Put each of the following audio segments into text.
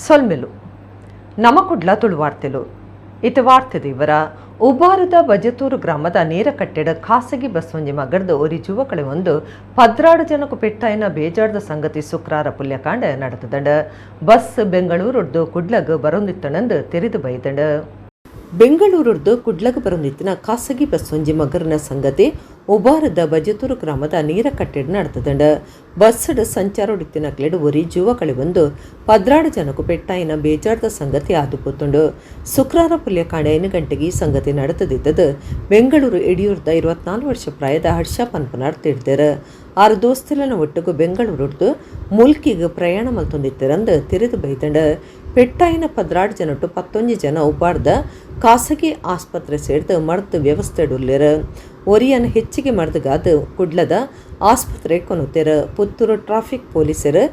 ಸೊಲ್ಮೆಲು ನಮಕುಡ್ಲ ತುಳುವಾರ್ತೆಲು. ಇತ ವಾರ್ತೆದ ಇವರ. ಉಬಾರದ ಬಜತೂರು ಗ್ರಾಮದ ನೀರಕಟ್ಟೆಡ್ ಖಾಸಗಿ ಬಸ್ ಒಂಜಿ ಮಗರ್ದು ಒರಿ ಜುವಕಳೆ ಒಂದು 12 ಜನకు ಪೆಟ್ಟಾಯಿನ ಬೇಜಾರ್ದ ಸಂಗತಿ ಶುಕ್ರಾರ ಪುಲ್ಯಕಾಂಡ ನಡೆತದಂಡ. ಬಸ್ ಬೆಂಗಳೂರುಡ್ದು ಕುಡ್ಲಗ್ ಬರೊಂದಿತ್ತಣಂದು ತೆರಿದು ಬೈದಂಡ. ಬೆಂಗಳೂರುಡ್ದು ಕುಡ್ಲಗ್ ಬರೊಂದಿತ್ತಿನ ಖಾಸಗಿ ಬಸ್ ಒಂಜಿ ಮಗರ್ನ ಸಂಗತಿ ಉಬಾರದ ಬಜತೂರು ಗ್ರಾಮದ ನೀರಕಟ್ಟೆಡ್ ನಡೆತದಂಡ. ಬಸ್ಡ್ ಸಂಚಾರೊಡಿತ್ತಿನಕ್ಲೆಡ್ ಒರಿ ಜುವಕಳೆ ಒಂದು 12 ಜನಕು ಪೆಟ್ಟಾಯಿನ ಬೇಜಾರ್ದ ಸಂಗತಿ ಆದು ಪೋತುಂಡು. ಶುಕ್ರಾರ ಪುಲ್ಯಕಾಂಡೆ 5 ಗಂಟೆಗೆ ಈ ಸಂಗತಿ ನಡೆತದಿತ್ತದು. ಬೆಂಗಳೂರು ಯಡಿಯೂರ್ದ 24 ವರ್ಷ ಪ್ರಾಯದ ಹರ್ಷ ಪನ್ಪನಾರ್ ತಿಡ್ದೆರ್. ಆರು ದೋಸ್ತುಲನ ಒಟ್ಟುಗು ಬೆಂಗಳೂರುಡ್ದು ಮುಲ್ಕಿಗ್ ಪ್ರಯಾಣ ಮಲ್ತೊಂದಿತ್ತಿರಂದು ತೆರೆದು ಬೈದಂಡ. ಪೆಟ್ಟಾಯಿನ 12 ಜನಟು 11 ಜನ ಉಬಾರ್ದ ಖಾಸಗಿ ಆಸ್ಪತ್ರೆ ಸೇರ್ದು ಮರ್ದ್ ವ್ಯವಸ್ಥೆಡುಲ್ಲೆರ್. ಒರಿಯನ್ ಹೆಚ್ಚಿಗೆ ಮರ್ದ್ಗಾದ್ ಕುಡ್ಲದ ಆಸ್ಪತ್ರೆ ಕೊನೊತೆರ್. ಪುತ್ತೂರು ಟ್ರಾಫಿಕ್ ಪೊಲೀಸರು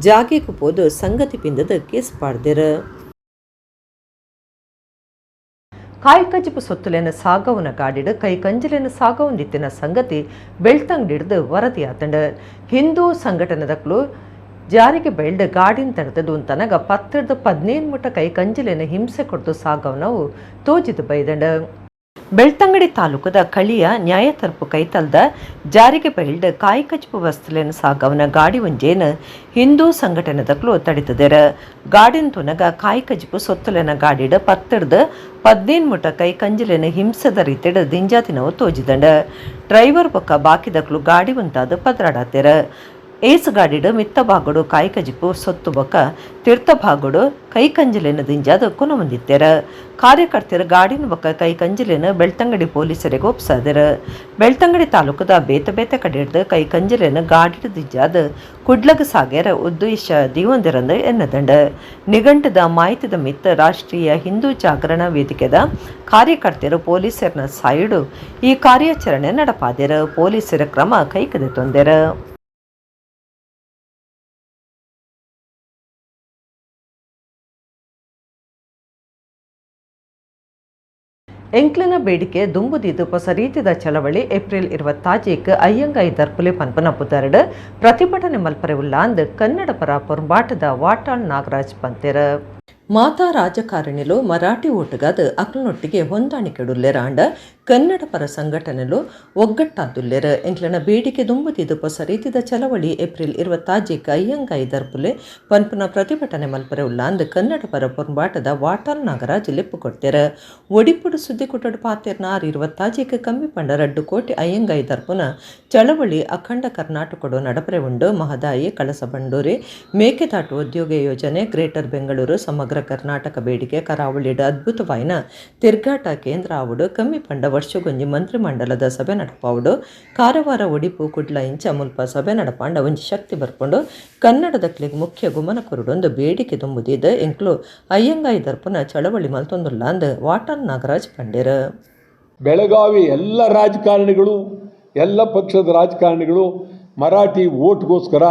ಜಾಗೆಗ್ ಪೋದು ಸಂಗತಿ ಪಿಂದದ ಕೇಸ್ ಪಾಡ್ದೆರ್. ಕಾಯ್ಕಜಿಪು ಸೊತ್ತುಲೆನ ಸಾಗವನ ಗಾಡಿಡ್ ಕೈ ಕಂಜಲೆನ ಸಾಗವೊಂದಿತ್ತಿನ ಸಂಗತಿ ಬೆಳ್ತಂಗಡಿಡ್ದು ವರದಿಯಾತಂಡ. ಹಿಂದೂ ಸಂಘಟನೆದಕ್ಲು ಜಾರಿಗೆ ಬೈಲ್ಡ್ ಗಾಡಿನ ತಡೆದದು ತನಗ 10ರ್ದು 15 ಮುಟ ಕೈ ಕಂಜಲೆನ ಹಿಂಸೆ ಕೊಡ್ದು ಸಾಗವನವು ತೋಜಿದು ಬೈದಂಡ. ಬೆಳ್ತಂಗಡಿ ತಾಲೂಕದ ಕಳಿಯ ನ್ಯಾಯತರ್ಪು ಕೈತಲ್ದ ಜಾರಿಗೆ ಬೈಲ್ಡ್ ಕಾಯಿ ಕಚ್ಪು ವಸ್ತುಲೆನ ಸಾಗವನ ಗಾಡಿ ಒಂಜೇನ ಹಿಂದೂ ಸಂಘಟನೆದಕ್ಲು ತಡಿತದೆರ. ಗಾಡಿನ ತುನಗ ಕಾಯಿ ಕಜಿಪು ಸೊತ್ತುಲೆನ ಗಾಡಿಡ್ 10ರ್ದು 15 ಮುಟ ಕೈ ಕಂಜಲೆನ ಹಿಂಸೆದ ರೀತಿಡ್ ದಿಂಜಾತಿನವು ತೋಜಿದಂಡ. ಡ್ರೈವರ್ ಬೊಕ್ಕ ಬಾಕಿದಕ್ಲು ಗಾಡಿ ಒಂತಾದ್ ಪದ್ರಾಡಾತೆರ್. ಏಸು ಗಾಡಿಡ್ ಮಿತ್ತ ಭಾಗಡು ಕಾಯಿ ಕಜಿಪು ಸೊತ್ತು ಬೊಕ್ಕ ತಿರ್ತ ಭಾಗಡು ಕೈ ಕಂಜಲೆನ ದಿಂಜಾದ್ ಕೊನೊವೊಂದಿತ್ತೆರ್. ಕಾರ್ಯಕರ್ತೆರ್ ಗಾಡಿನ ಬೊಕ್ಕ ಕೈ ಕಂಜಲೆನ ಬೆಳ್ತಂಗಡಿ ಪೊಲೀಸರಿಗೆ ಒಪ್ಸಾದೆರ್. ಬೆಳ್ತಂಗಡಿ ತಾಲೂಕುದ ಬೇತೆ ಬೇತೆ ಕಡೆಡ್ದ್ ಕೈ ಕಂಜಲೆನ ಗಾಡಿಡ್ ದಿಂಜಾದ್ ಕುಡ್ಲಗ್ ಸಾಗೇರ ಉದ್ದೇಶ ದೀವೊಂದಿರಂದು ಎನ್ನದಂಡ. ನಿಘಂಟದ ಮಾಹಿತಿದ ಮಿತ್ತ ರಾಷ್ಟ್ರೀಯ ಹಿಂದೂ ಜಾಗರಣ ವೇದಿಕೆದ ಕಾರ್ಯಕರ್ತೆರು ಪೊಲೀಸರ್ನ ಸಾಯಿಡು ಈ ಕಾರ್ಯಾಚರಣೆ ನಡಪಾದೆರ್. ಪೊಲೀಸರ ಕ್ರಮ ಕೈಕದೆ ತೊಂದೆರ್. ಎಂಕ್ಲನ ಬೇಡಿಕೆ ದುಂಬುದಿದ್ದು ಹೊಸ ರೀತಿದ ಚಳವಳಿ ಏಪ್ರಿಲ್ 26ಕ್ ಅಯ್ಯಂಗಾಯಿ ದರ್ಪುಲೆ ಪನ್ಪನ ಪುದರ್ಡ್ ಪ್ರತಿಭಟನೆ ಮಲ್ಪರೆ ಉಲ್ಲ ಅಂದ್ ಕನ್ನಡ ಪರ ಪೊರ್ಂಬಾಟದ ವಾಟಾಳ್ ನಾಗರಾಜ್ ಪಂತೆರ್. ಮಾತಾ ರಾಜಕಾರಣಿಲು ಮರಾಠಿ ಓಟುಗಾದ್ ಅಕ್ಲನೊಟ್ಟಿಗೆ ಹೊಂದಾಣಿಕೆಡುಲ್ಲೆರ್. ಕನ್ನಡ ಪರ ಸಂಘಟನೆಲು ಒಗ್ಗಟ್ಟಾದುಲ್ಲೆರ್. ಎಂಕ್ಲನ ಬೇಡಿಕೆ ದುಂಬುದಿದ್ದು ಹೊಸ ರೀತಿದ ಚಳವಳಿ ಏಪ್ರಿಲ್ 26ಕ್ ಅಯ್ಯಂಗಾಯಿ ದರ್ಪುಲೆ ಪನ್ಪುನ ಪ್ರತಿಭಟನೆ ಮಲ್ಪರೆ ಉಲ್ಲ ಅಂದ್ ಕನ್ನಡ ಪರ ಪೊರ್ಂಬಾಟದ ವಾಟಾಳ್ ನಾಗರಾಜ್ ಲೆಪ್ಪು ಕೊಡ್ತೆರ್. ಒಡಿಪುಡು ಸುದ್ದಿ ಕೊಟ್ಟಡು ಪಾತೆರ್ನ ಆರ್, 26ಕ್ ಕಮ್ಮಿ ಪಂಡ 2 ಕೋಟಿ ಅಯ್ಯಂಗಾಯಿ ದರ್ಪುನ ಚಳವಳಿ ಅಖಂಡ ಕರ್ನಾಟಕಡು ನಡಪರೆ ಉಂಡು. ಮಹದಾಯಿ, ಕಳಸ ಬಂಡೂರಿ, ಮೇಕೆದಾಟು ಉದ್ಯೋಗ ಯೋಜನೆ, ಗ್ರೇಟರ್ ಬೆಂಗಳೂರು, ಸಮಗ್ರ ಕರ್ನಾಟಕ ಬೇಡಿಕೆ, ಕರಾವಳಿಡ್ ಅದ್ಭುತವಾಯಿನ ತಿರ್ಗಾಟ ಕೇಂದ್ರ ಆವುಡು, ಕಮ್ಮಿ ಪಂಡ ವರ್ಷಗೊಂಜಿ ಮಂತ್ರಿ ಮಂಡಲದ ಸಭೆ ನಡಪಾವುಡು, ಕಾರವಾರ, ಒಡಿಪು, ಕುಡ್ಲ ಇಂಚ ಮುಲ್ಪ ಸಭೆ ನಡಪಾಂಡ ಒಂಜಿ ಶಕ್ತಿ ಬರ್ಪುಂಡು, ಕನ್ನಡದಕ್ಲೆಗ್ ಮುಖ್ಯ ಗುಮನ ಕೊರಡೊಂದು ಬೇಡಿಕೆ ದುಂಬುದಿದ್ ಎಂಕ್ಲು ಅಯ್ಯಂಗಾಯಿ ದರ್ಪುನ ಚಳವಳಿ ಮಲ್ತೊಂದುಲ್ಲ ಅಂದ್ ವಾಟಾಳ್ ನಾಗರಾಜ್ ಪಂಡೆರ್. ಬೆಳಗಾವಿ ಎಲ್ಲ ರಾಜಕಾರಣಿಗಳು, ಎಲ್ಲ ಪಕ್ಷದ ರಾಜಕಾರಣಿಗಳು ಮರಾಠಿ ಓಟ್ಗೋಸ್ಕರ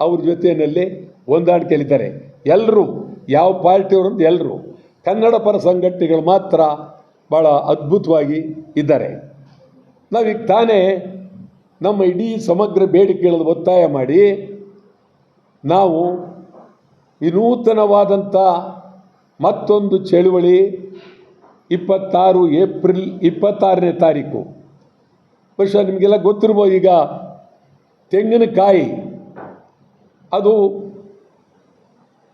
ಅವ್ರ ಜೊತೆಯಲ್ಲಿ ಹೊಂದಾಣಿಕೆಯಲ್ಲಿದ್ದಾರೆ. ಎಲ್ಲರೂ, ಯಾವ ಪಾರ್ಟಿಯವರು ಅಂತ ಎಲ್ಲರೂ. ಕನ್ನಡ ಪರ ಸಂಘಟನೆಗಳು ಮಾತ್ರ ಭಾಳ ಅದ್ಭುತವಾಗಿ ಇದ್ದಾರೆ. ನಾವೀಗ ತಾನೇ ನಮ್ಮ ಇಡೀ ಸಮಗ್ರ ಬೇಡಿಕೆಗಳನ್ನು ಒತ್ತಾಯ ಮಾಡಿ ನಾವು ವಿನೂತನವಾದಂಥ ಮತ್ತೊಂದು ಚಳುವಳಿ 26 ಏಪ್ರಿಲ್ 26ನೇ ತಾರೀಕು. ಬಹುಶಃ ನಿಮಗೆಲ್ಲ ಗೊತ್ತಿರ್ಬೋದು, ಈಗ ತೆಂಗಿನಕಾಯಿ ಅದು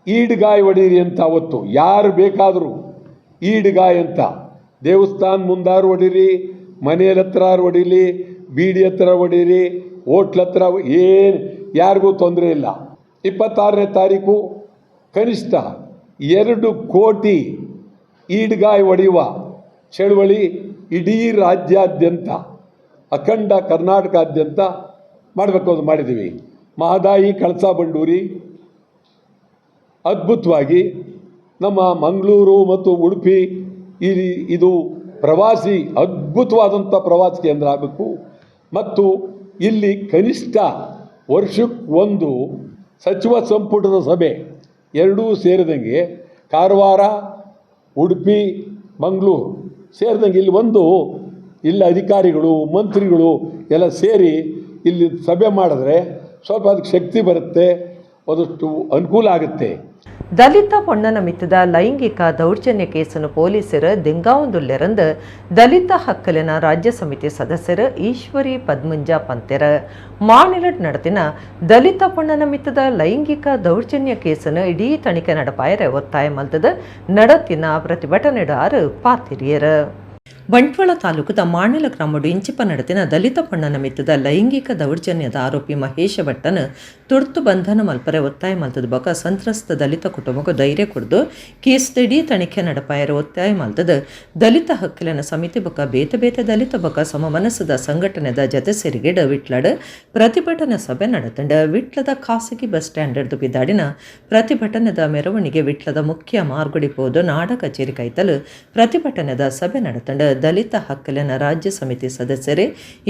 ಈಡ್ಗಾಯಿ ಹೊಡೀರಿ ಅಂತ. ಅವತ್ತು ಯಾರು ಬೇಕಾದರೂ ಈಡ್ಗಾಯಿ ಅಂತ ದೇವಸ್ಥಾನ ಮುಂದಾರು ಹೊಡೀರಿ, ಮನೆಯ ಹತ್ರ ಹೊಡೀಲಿ, ಬೀಡಿ ಹತ್ರ ಹೊಡೀರಿ, ಹೋಟ್ಲ್ ಹತ್ರ, ಏನು ಯಾರಿಗೂ ತೊಂದರೆ ಇಲ್ಲ. 26ನೇ ತಾರೀಕು ಕನಿಷ್ಠ 2 ಕೋಟಿ ಈಡ್ಗಾಯಿ ಹೊಡೆಯುವ ಚಳುವಳಿ ಇಡೀ ರಾಜ್ಯಾದ್ಯಂತ, ಅಖಂಡ ಕರ್ನಾಟಕಾದ್ಯಂತ ಮಾಡಬೇಕು ಅಂತ ಮಾಡಿದ್ದೀವಿ. ಮಹದಾಯಿ, ಕಳಸಾ ಬಂಡೂರಿ ಅದ್ಭುತವಾಗಿ ನಮ್ಮ ಮಂಗಳೂರು ಮತ್ತು ಉಡುಪಿ ಇಲ್ಲಿ ಇದು ಪ್ರವಾಸಿ ಅದ್ಭುತವಾದಂಥ ಪ್ರವಾಸಿ ಕೇಂದ್ರ ಆಗಬೇಕು ಮತ್ತು ಇಲ್ಲಿ ಕನಿಷ್ಠ ವರ್ಷಕ್ಕೆ ಒಂದು ಸಚಿವ ಸಂಪುಟದ ಸಭೆ ಎರಡೂ ಸೇರಿದಂಗೆ, ಕಾರವಾರ, ಉಡುಪಿ, ಮಂಗಳೂರು ಸೇರಿದಂಗೆ ಇಲ್ಲಿ ಒಂದು ಇಲ್ಲಿ ಅಧಿಕಾರಿಗಳು, ಮಂತ್ರಿಗಳು ಎಲ್ಲ ಸೇರಿ ಇಲ್ಲಿ ಸಭೆ ಮಾಡಿದ್ರೆ ಸ್ವಲ್ಪ ಅದಕ್ಕೆ ಶಕ್ತಿ ಬರುತ್ತೆ, ಒಂದಷ್ಟು ಅನುಕೂಲ ಆಗುತ್ತೆ. ದಲಿತ ಪೊಣ್ಣನ ಮಿತ್ತದ ಲೈಂಗಿಕ ದೌರ್ಜನ್ಯ ಕೇಸನ್ನು ಪೊಲೀಸರು ದಿಂಗಾವೊಂದುಲ್ಲೆರಂದು ದಲಿತ ಹಕ್ಕಲಿನ ರಾಜ್ಯ ಸಮಿತಿ ಸದಸ್ಯರು ಈಶ್ವರಿ ಪದ್ಮುಂಜ ಪಂತೆರ. ಮಾನಿಲಡ್ ನಡೆದಿನ ದಲಿತ ಪೊಣ್ಣನ ಮಿತ್ತದ ಲೈಂಗಿಕ ದೌರ್ಜನ್ಯ ಕೇಸನ್ನು ಇಡೀ ತನಿಖೆ ನಡಪಾಯರೆ ಒತ್ತಾಯ ಮಲ್ತದ ನಡತಿನ ಪ್ರತಿಭಟನೆಡಾರು ಪಾತಿರಿಯರು. ಬಂಟ್ವಾಳ ತಾಲೂಕುದ ಮಾಣಿಲ ಗ್ರಾಮಡು ಇಂಚಿಪ ನಡತಿನ ದಲಿತ ಪೊಣ್ಣನ ಮಿತ್ತದ ಲೈಂಗಿಕ ದೌರ್ಜನ್ಯದ ಆರೋಪಿ ಮಹೇಶ ಭಟ್ಟನ ತುರ್ತು ಬಂಧನ ಮಲ್ಪರೆ ಒತ್ತಾಯ ಮಲ್ತದ ಬೊಕ ಸಂತ್ರಸ್ತ ದಲಿತ ಕುಟುಂಬಕ್ಕೂ ಧೈರ್ಯ ಕೊಡ್ದು ಕೇಸ್ ಇಡೀ ತನಿಖೆ ನಡಪಾಯರ ಒತ್ತಾಯ ಮಲ್ತದ ದಲಿತ ಹಕ್ಕುಲೆನ ಸಮಿತಿ ಬೊಕ ಬೇತೆ ಬೇತೆ ದಲಿತ ಬೊಕ ಸಮಮನಸ್ಸದ ಸಂಘಟನೆದ ಜತೆ ಸೇರಿಗೆಡ್ ವಿಟ್ಲಡ್ ಪ್ರತಿಭಟನಾ ಸಭೆ ನಡತಂಡ. ವಿಟ್ಲದ ಖಾಸಗಿ ಬಸ್ ಸ್ಟ್ಯಾಂಡ್ ಪಿದಾಡಿನ ಪ್ರತಿಭಟನೆದ ಮೆರವಣಿಗೆ ವಿಟ್ಲದ ಮುಖ್ಯ ಮಾರ್ಗಡಿ ಪೋದು ನಾಡ ಕಚೇರಿ ಕೈತಲು ಪ್ರತಿಭಟನೆದ ಸಭೆ ನಡತಂಡ. ದಲಿತ ಹಕ್ಕುಲೆನ ರಾಜ್ಯ ಸಮಿತಿ ಸದಸ್ಯರೇ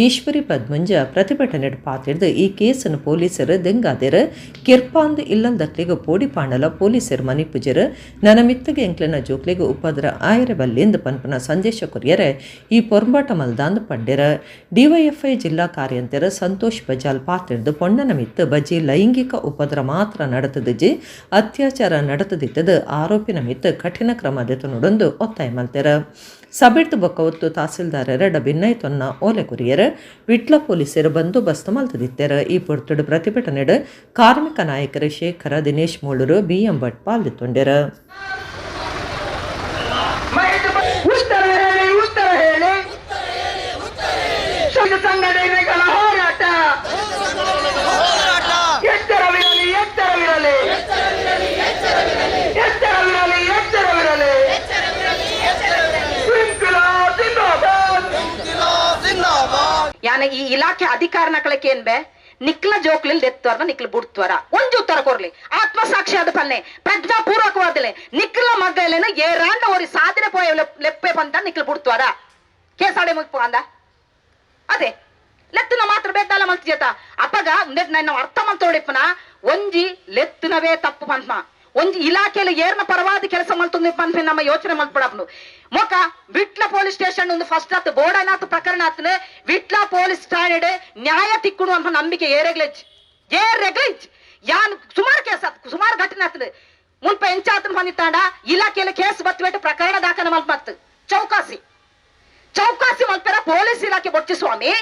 ಈಶ್ವರಿ ಪದ್ಮುಂಜ ಪ್ರತಿಭಟನೆ ಪಾತಿರ್ದು, ಈ ಕೇಸನ್ನು ಪೊಲೀಸರು ದೆಂಗಾದೆರ್, ಕಿರ್ಪಾಂದ್ ಇಲ್ಲಲ್ದಕ್ಲಿಗೆ ಪೋಡಿ ಪಾಂಡಲ ಪೊಲೀಸರು ಮನಿಪುಜೆರ್, ನನ ಮಿತ್ತಗೆ ಎಂಕ್ಲೆನ ಜೋಕ್ಲಿಗೆ ಉಪದ್ರ ಆಯರೆ ಬಲ್ಲಿಂದ್ ಪನ್ಪನ ಸಂದೇಶ ಕೊರಿಯರೆ ಈ ಪೊರ್ಂಬಾಟ ಮಲ್ದಾಂದ್ ಪಂಡೆರ. ಡಿವೈಎಫ್ಐ ಜಿಲ್ಲಾ ಕಾರ್ಯಂತೆರ್ ಸಂತೋಷ್ ಬಜಾಲ್ ಪಾತಿರ್ದು, ಪೊಣ್ಣನ ಮಿತ್ತು ಬಜಿ ಲೈಂಗಿಕ ಉಪದ್ರ ಮಾತ್ರ ನಡತದಿಜಿ, ಅತ್ಯಾಚಾರ ನಡತದಿತ್ತದು, ಆರೋಪಿನ ಮಿತ್ತು ಕಠಿಣ ಕ್ರಮ ದೆತೊನೊಡೊಂದು ಒತ್ತಾಯ ಮಲ್ತೆರ್. ಸಭೆಡ್ದು ಬೊಕ್ಕ ಒತ್ತು ತಹಸೀಲ್ದಾರರ ಭಿನ್ನಯತೊನ್ನ ಓಲೆ ಕೊರಿಯರ್. ವಿಟ್ಲ ಪೊಲೀಸರು ಬಂದೋಬಸ್ತ್ ಮಲ್ತದಿತ್ತೆರ್. ಈ ಪೊರ್ತುಡು ಪ್ರತಿಭಟನೆಡ್ ಕಾರ್ಮಿಕ ನಾಯಕರು ಶೇಖರ, ದಿನೇಶ್ ಮೂಳೂರು, ಬಿಎಂ ಭಟ್ ಪಾಲ್ದಿತ್ತೊಂಡೆರ್. ಉತ್ತರ ಹೇಳಿ, ಉತ್ತರ ಹೇಳಿ. ಸಂಘ ಸಂಘಟನೆಗಳ ಹೋರಾಟ. ಎಚ್ಚರವಿರಲಿ, ಎಚ್ಚರವಿರಲಿ, ಎಚ್ಚರವಿರಲಿ, ಎಚ್ಚರವಿರಲಿ. ಇನ್ಕಿಲಾಬ್ ಜಿಂದಾಬಾದ್. ಯಾನ ಈ ಇಲಾಖೆ ಅಧಿಕಾರನಕಳಕ್ಕೆ ಏನ್ ಬೇ, ನಿಕ್ಲ ಜೋಕ್ಲಿಲ್ ದೆತ್ವರ್ನ ನಿಕ್ಲ ಬುಡ್ತ್ವರ? ಒಂಜಿ ಉತ್ತರ ಕೊರ್ಲಿ. ಆತ್ಮಸಾಕ್ಷಿ ಆದ ಪನ್ನೆ, ಪ್ರಜ್ಞಾಪೂರ್ವಕವಾದಲೆ. ನಿಕ್ಲ ಮಗಲೇನ ಏರಾಂಡ ಒರಿ ಸಾಧನೆ ಪೋಯ ಲೆಪ್ಪೆ ಪಂತ ನಿಕ್ಲ ಬುಡ್ತ್ವರ? ಕೇಸಾಡೆ ಮುಗಿಪು ಅಂದ ಅದೇ ಲೆತ್ತುನ ಮಾತ್ರ ಬೇತಾಲ ಮಲ್ತಿಜೇತ. ಅಪಗ ಉಂದೆಟ್ ನನ್ನ ಅರ್ಥ ಮಲ್ತೋಡಿಪ್ಪನ, ಒಂಜಿ ಲೆತ್ತುನವೇ ತಪ್ಪು ಪಂತ್ಮ, ಒಂಜಿ ಇಲಾಖೆಯಲ್ಲಿ ಏರ್ನ ಪರವಾದ ಕೆಲಸ ಮಲ್ತೊಂದು ಪನ್ಪಿ ನಮ್ಮ ಯೋಚನೆ ಮಲ್ಪಡಪ್ನು. ಮೊಕ ವಿಟ್ಲ ಪೊಲೀಸ್ ಸ್ಟೇಷನ್ ಒಂದು ಫಸ್ಟ್ ಆತು ಬೋಡನಾಥ ಪ್ರಕರಣ ಆತನ. ವಿಟ್ಲ ಪೊಲೀಸ್ ಠಾಣೆಡೆ ನ್ಯಾಯ ತಿಕ್ಕುಡು ಅಂತ ನಂಬಿಕೆ ಏರೆಗ್ಲೆಚ್ ಏರೆಗ್ಲೆಚ್. ಯಾನ್ ಸುಮಾರು ಕೇಸ್ ಆತ್, ಸುಮಾರು ಘಟನೆ ಆತನ. ಮುಲ್ಪ ಎಂಚಾತನ ಬಂದಿತ್ತಾಂಡ, ಇಲಾಖೆಯಲ್ಲಿ ಕೇಸ್ ಬತ್ವೇಟು ಪ್ರಕರಣ ದಾಖಲೆ ಮಲ್ಪತ್ತು. ಚೌಕಾಸಿ ಚೌಕಾಸಿ ಮಲ್ಪೆರ ಪೊಲೀಸ್ ಇಲಾಖೆ ಬೊಚ್ಚಿ ಸ್ವಾಮಿ.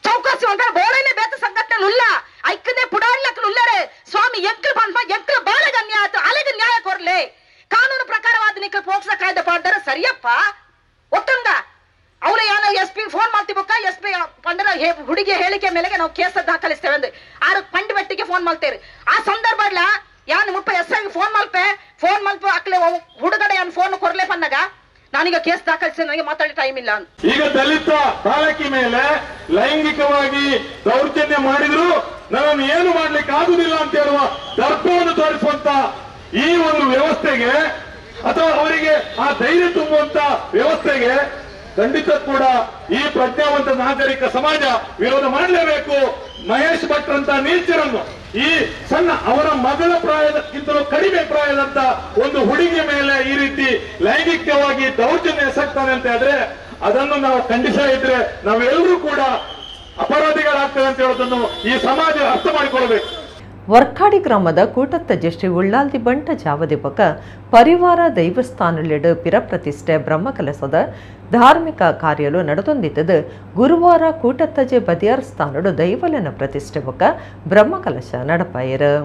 ಚೌಕಾಸಿ ಮಲ್ಪೆರ ಬೋಡನೆ ಬೇತ ಸಂಘಟನೆ ಉಲ್ಲ, ಐಕ್ಕನೆ ಪುಡಾಡ್ಲಕ್ಕಲು ಉಲ್ಲರೆ ಸ್ವಾಮಿ. ಎಂಕ್ಲು ಪನ್ಪ, ಎಂಕ್ಲು ಬಾಳೆಗೆ ಅನ್ಯಾಯ ಆತು, ಅಲೆಗೆ ನ್ಯಾಯ ಕೊರ್ಲೆ. ಕಾನೂನು ಪ್ರಕಾರವಾದ ನಿಕ್ಲು ಪೋಕ್ಸೋ ಕಾಯ್ದೆ ಪಾಡ್ದಾರ, ಸರಿಯಪ್ಪ, ಒತ್ತಂಗ. ಅವಳು ಏನೋ S P phone ಮಾಡ್ತಿಬಕ್ಕ, S P ಪಂಡರ ಹುಡುಗಿಯ ಹೇಳಿಕೆ ಮೇಲೆಗೆ ನಾವು ಕೇಸ್ ದಾಖಲಿಸ್ತೇವೆ ಅಂದ್ ಆರು ಪಂಡ್ ಬೆಟ್ಟಿಗೆ ಫೋನ್ ಮಾಡ್ತೇವೆ. ಆ ಸಂದರ್ಭಡ್ಲ ಯಾನ್ ಮುಪ್ಪ S I phone Malpe. Phone ಮಲ್ಪ ಅಕ್ಲೆ ಹುಡುಗಡೆ ಯಾನ್ ಫೋನ್ ಕೊರ್ಲೆ ಪನ್ನಗ, ನಾನೀಗ ಕೇಸ್ ದಾಖಲಿಸ್ತೇನೆ, ನನಗೆ ಮಾತಾಡಿ ಟೈಮ್ ಇಲ್ಲ ಅಂತ. ಈಗ ದಲಿತ ಬಾಲಕಿ ಮೇಲೆ ಲೈಂಗಿಕವಾಗಿ ದೌರ್ಜನ್ಯ ಮಾಡಿದ್ರು ನನ್ನನ್ನು ಏನು ಮಾಡ್ಲಿಕ್ಕೆ ಆಗುದಿಲ್ಲ ಅಂತ ಹೇಳುವ ದರ್ಪವನ್ನು ತೋರಿಸುವಂತ ಈ ಒಂದು ವ್ಯವಸ್ಥೆಗೆ ಅಥವಾ ಅವರಿಗೆ ಆ ಧೈರ್ಯ ತುಂಬುವಂತ ವ್ಯವಸ್ಥೆಗೆ ಖಂಡಿತ ಕೂಡ ಈ ಪ್ರಜ್ಞಾವಂತ ನಾಗರಿಕ ಸಮಾಜ ವಿರೋಧ ಮಾಡಲೇಬೇಕು. ಮಹೇಶ್ ಭಟ್ ಅಂತ ನೀಚರನ್ನು, ಈ ಸಣ್ಣ ಅವರ ಮಗಳ ಪ್ರಾಯದಕ್ಕಿಂತಲೂ ಕಡಿಮೆ ಪ್ರಾಯದಂತ ಒಂದು ಹುಡುಗಿಯ ಮೇಲೆ ಈ ರೀತಿ ಲೈಂಗಿಕವಾಗಿ ದೌರ್ಜನ್ಯ ಎಸಗ್ತಾನೆ ಅಂತ ಆದ್ರೆ, ಅದನ್ನು ನಾವು ಖಂಡಿಸ ಇದ್ರೆ ನಾವೆಲ್ಲರೂ ಕೂಡ ಅಪರಾಧಿಗಳಾಗ್ತೇವೆ ಅಂತ ಹೇಳೋದನ್ನು ಈ ಸಮಾಜ ಅರ್ಥ ಮಾಡಿಕೊಳ್ಳಬೇಕು. ವರ್ಕಾಡಿ ಗ್ರಾಮದ ಕೂಟತ್ತಜೆ ಶ್ರೀ ಉಳ್ಳಾಲ್ದಿ ಬಂಟ ಜಾವದಿ ಬೊಕ ಪರಿವಾರ ದೈವಸ್ಥಾನಲೆಡು ಪಿರಪ್ರತಿಷ್ಠೆ ಬ್ರಹ್ಮಕಲಸದ ಧಾರ್ಮಿಕ ಕಾರ್ಯಲು ನಡೆದೊಂದಿತ್ತದು. ಗುರುವಾರ ಕೂಟತ್ತಜೆ ಬದಿಯಾರ್ ಸ್ಥಾನಡು ದೈವಲೆನ ಪ್ರತಿಷ್ಠೆ ಬೊಕ ಬ್ರಹ್ಮಕಲಶ ನಡಪಾಯರು.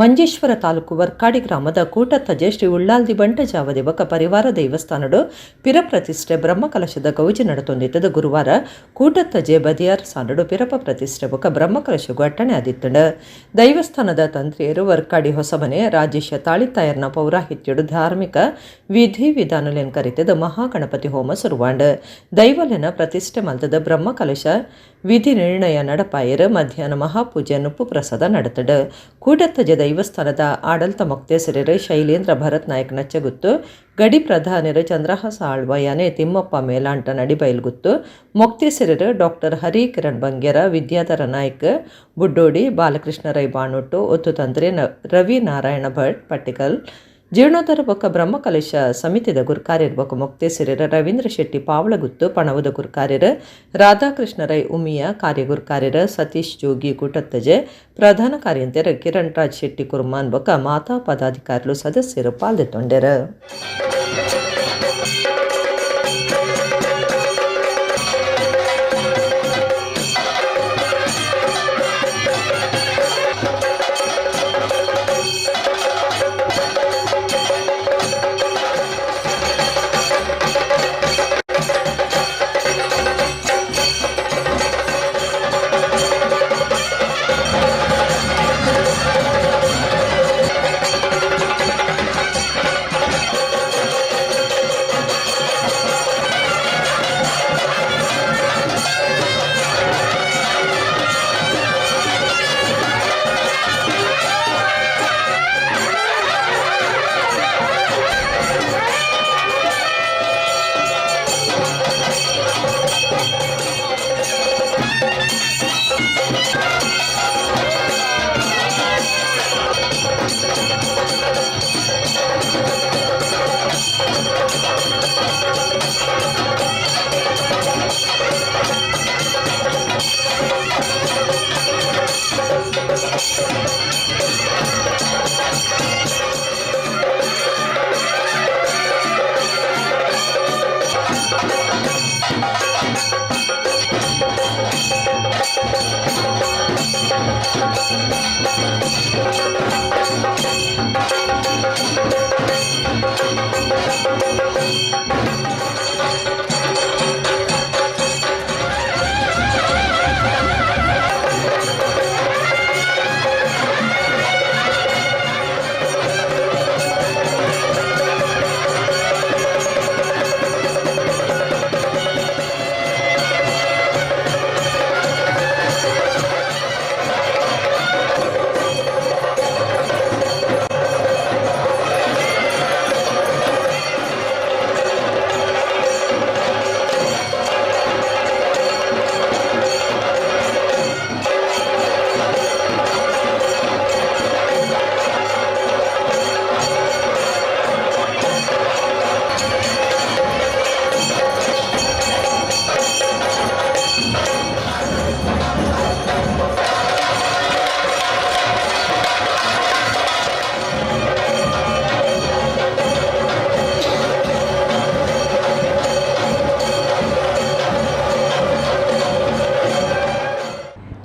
ಮಂಜೇಶ್ವರ ತಾಲೂಕು ವರ್ಕಾಡಿ ಗ್ರಾಮದ ಕೂಟತ್ತಜೆ ಶ್ರೀ ಉಳ್ಳಾಲ್ದಿ ಬಂಟ ಜಾವದಿ ಬೊಕ ಪರಿವಾರ ದೇವಸ್ಥಾನಡು ಪಿರಪ್ರತಿಷ್ಠೆ ಬ್ರಹ್ಮಕಲಶದ ಗೌಜಿ ನಡತೊಂದಿತ್ತದು. ಗುರುವಾರ ಕೂಟತ್ತಜೆ ಬದಿಯಾರ್ ಸಾನಡು ಪಿರಪ ಪ್ರತಿಷ್ಠೆ ಬೊಕ ಬ್ರಹ್ಮಕಲಶಗು ಅಟ್ಟಣೆ ಆದಿತ್ತಂಡು. ದೈವಸ್ಥಾನದ ತಂತ್ರಿಯರು ವರ್ಕಾಡಿ ಹೊಸಮನೆ ರಾಜೇಶ ತಾಳಿತಾಯರ್ನ ಪೌರಾಹಿತ್ಯಡು ಧಾರ್ಮಿಕ ವಿಧಿ ವಿಧಾನಲೆನ್ ಕರಿತದ ಮಹಾಗಣಪತಿ ಹೋಮ ಸುರುವಾಂಡ್. ದೈವಲೆನ ಪ್ರತಿಷ್ಠೆ ಮಲ್ತದ ಬ್ರಹ್ಮಕಲಶ ವಿಧಿ ನಿರ್ಣಯ ನಡಪಾಯರು. ಮಧ್ಯಾಹ್ನ ಮಹಾಪೂಜೆ, ನುಪ್ಪು ಪ್ರಸಾದ ನಡತಡು. ಕೂಟತ್ತಜೆ ದೈವಸ್ಥಾನದ ಆಡಳಿತ ಮೊಕ್ತೇಸರರು ಶೈಲೇಂದ್ರ ಭರತ್ ನಾಯಕ್ ನಚ್ಚಗುತ್ತು, ಗಡಿ ಪ್ರಧಾನರು ಚಂದ್ರಹಾಸ ಆಳ್ವ, ಯಾನೆ ತಿಮ್ಮಪ್ಪ ಮೇಲಾಂಟ ನಡಿಬೈಲ್ಗುತ್ತು, ಮೊಕ್ತೇಸರರು ಡಾಕ್ಟರ್ ಹರಿ ಕಿರಣ್ ಬಂಗೇರ, ವಿದ್ಯಾಧರ ನಾಯ್ಕ್ ಬುಡ್ಡೋಡಿ, ಬಾಲಕೃಷ್ಣ ರೈ ಬಾಣೊಟ್ಟು, ಒತ್ತು ತಂತ್ರಿ ರವಿ ನಾರಾಯಣ ಭಟ್ ಪಟ್ಟಿಕಲ್. ಜೀರ್ಣೋದ್ಧಾರ ಬೊಕ್ಕ ಬ್ರಹ್ಮಕಲಶ ಸಮಿತಿದ ಗುರುಕಾರ್ಯರ್ ಬೊಕ್ಕ ಮೊಕ್ತೇಸರೆರ್ ರವೀಂದ್ರ ಶೆಟ್ಟಿ ಪಾವಳಗುತ್ತು, ಪಣವುದ ಗುರುಕಾರ್ಯರ್ ರಾಧಾಕೃಷ್ಣ ರೈ ಉಮಿಯ, ಕಾರ್ಯಗುರುಕಾರ್ಯರ್ ಸತೀಶ್ ಜೋಗಿ ಕೂಟತ್ತಜೆ, ಪ್ರಧಾನ ಕಾರ್ಯಂತೆರ್ ಕಿರಣ್ ರಾಜ್ ಶೆಟ್ಟಿ ಕುರ್ಮಾನ್ ಬೊಕ್ಕ ಮಾತಾ ಪದಾಧಿಕಾರಿಲು ಸದಸ್ಯರು ಪಾಲ್ದೆತ್ತೊಂಡೆರ್.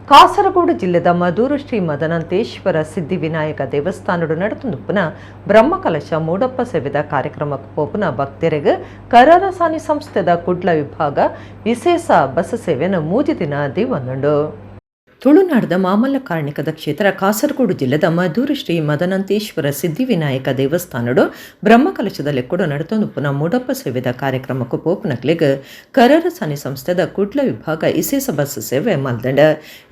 ಕಾಸರಗೋಡು ಜಿಲ್ಲೆದ ಮಧೂರು ಶ್ರೀ ಮದನಂತೇಶ್ವರ ಸಿದ್ಧಿವಿನಾಯಕ ದೇವಸ್ಥಾನಡು ನಡತುಂದುಪ್ಪುನ ಬ್ರಹ್ಮಕಲಶ ಮೂಡಪ್ಪ ಸೇವೆದ ಕಾರ್ಯಕ್ರಮಕ್ಕೆ ಪೋಪುನ ಭಕ್ತರಿಗೆ ಕರರಸಾನಿ ಸಂಸ್ಥೆದ ಕುಡ್ಲ ವಿಭಾಗ ವಿಶೇಷ ಬಸ್ ಸೇವೆಯನ್ನು ಮೂಜಿ ದಿನ ದಿವಂದುಂಡು. ತುಳುನಾಡದ ಮಾಮಲ್ಲ ಕಾರ್ಣಿಕದ ಕ್ಷೇತ್ರ ಕಾಸರಗೋಡು ಜಿಲ್ಲೆದ ಮಧೂರು ಶ್ರೀ ಮದನಂತೇಶ್ವರ ಸಿದ್ಧಿವಿನಾಯಕ ದೇವಸ್ಥಾನಡು ಬ್ರಹ್ಮಕಲಶದ ಲೆಕ್ಕಡು ನಡತೊಂದುಪ್ಪುನ ಮೂಡಪ್ಪ ಸೇವೆದ ಕಾರ್ಯಕ್ರಮಕ್ಕೂ ಪೋಪುನಕ್ಲೆಗ್ ಕರರಸಾನಿ ಸಂಸ್ಥೆದ ಕುಡ್ಲ ವಿಭಾಗ ಇಸೇಸ ಬಸ್ ಸೇವೆ ಮಲ್ದಂಡ.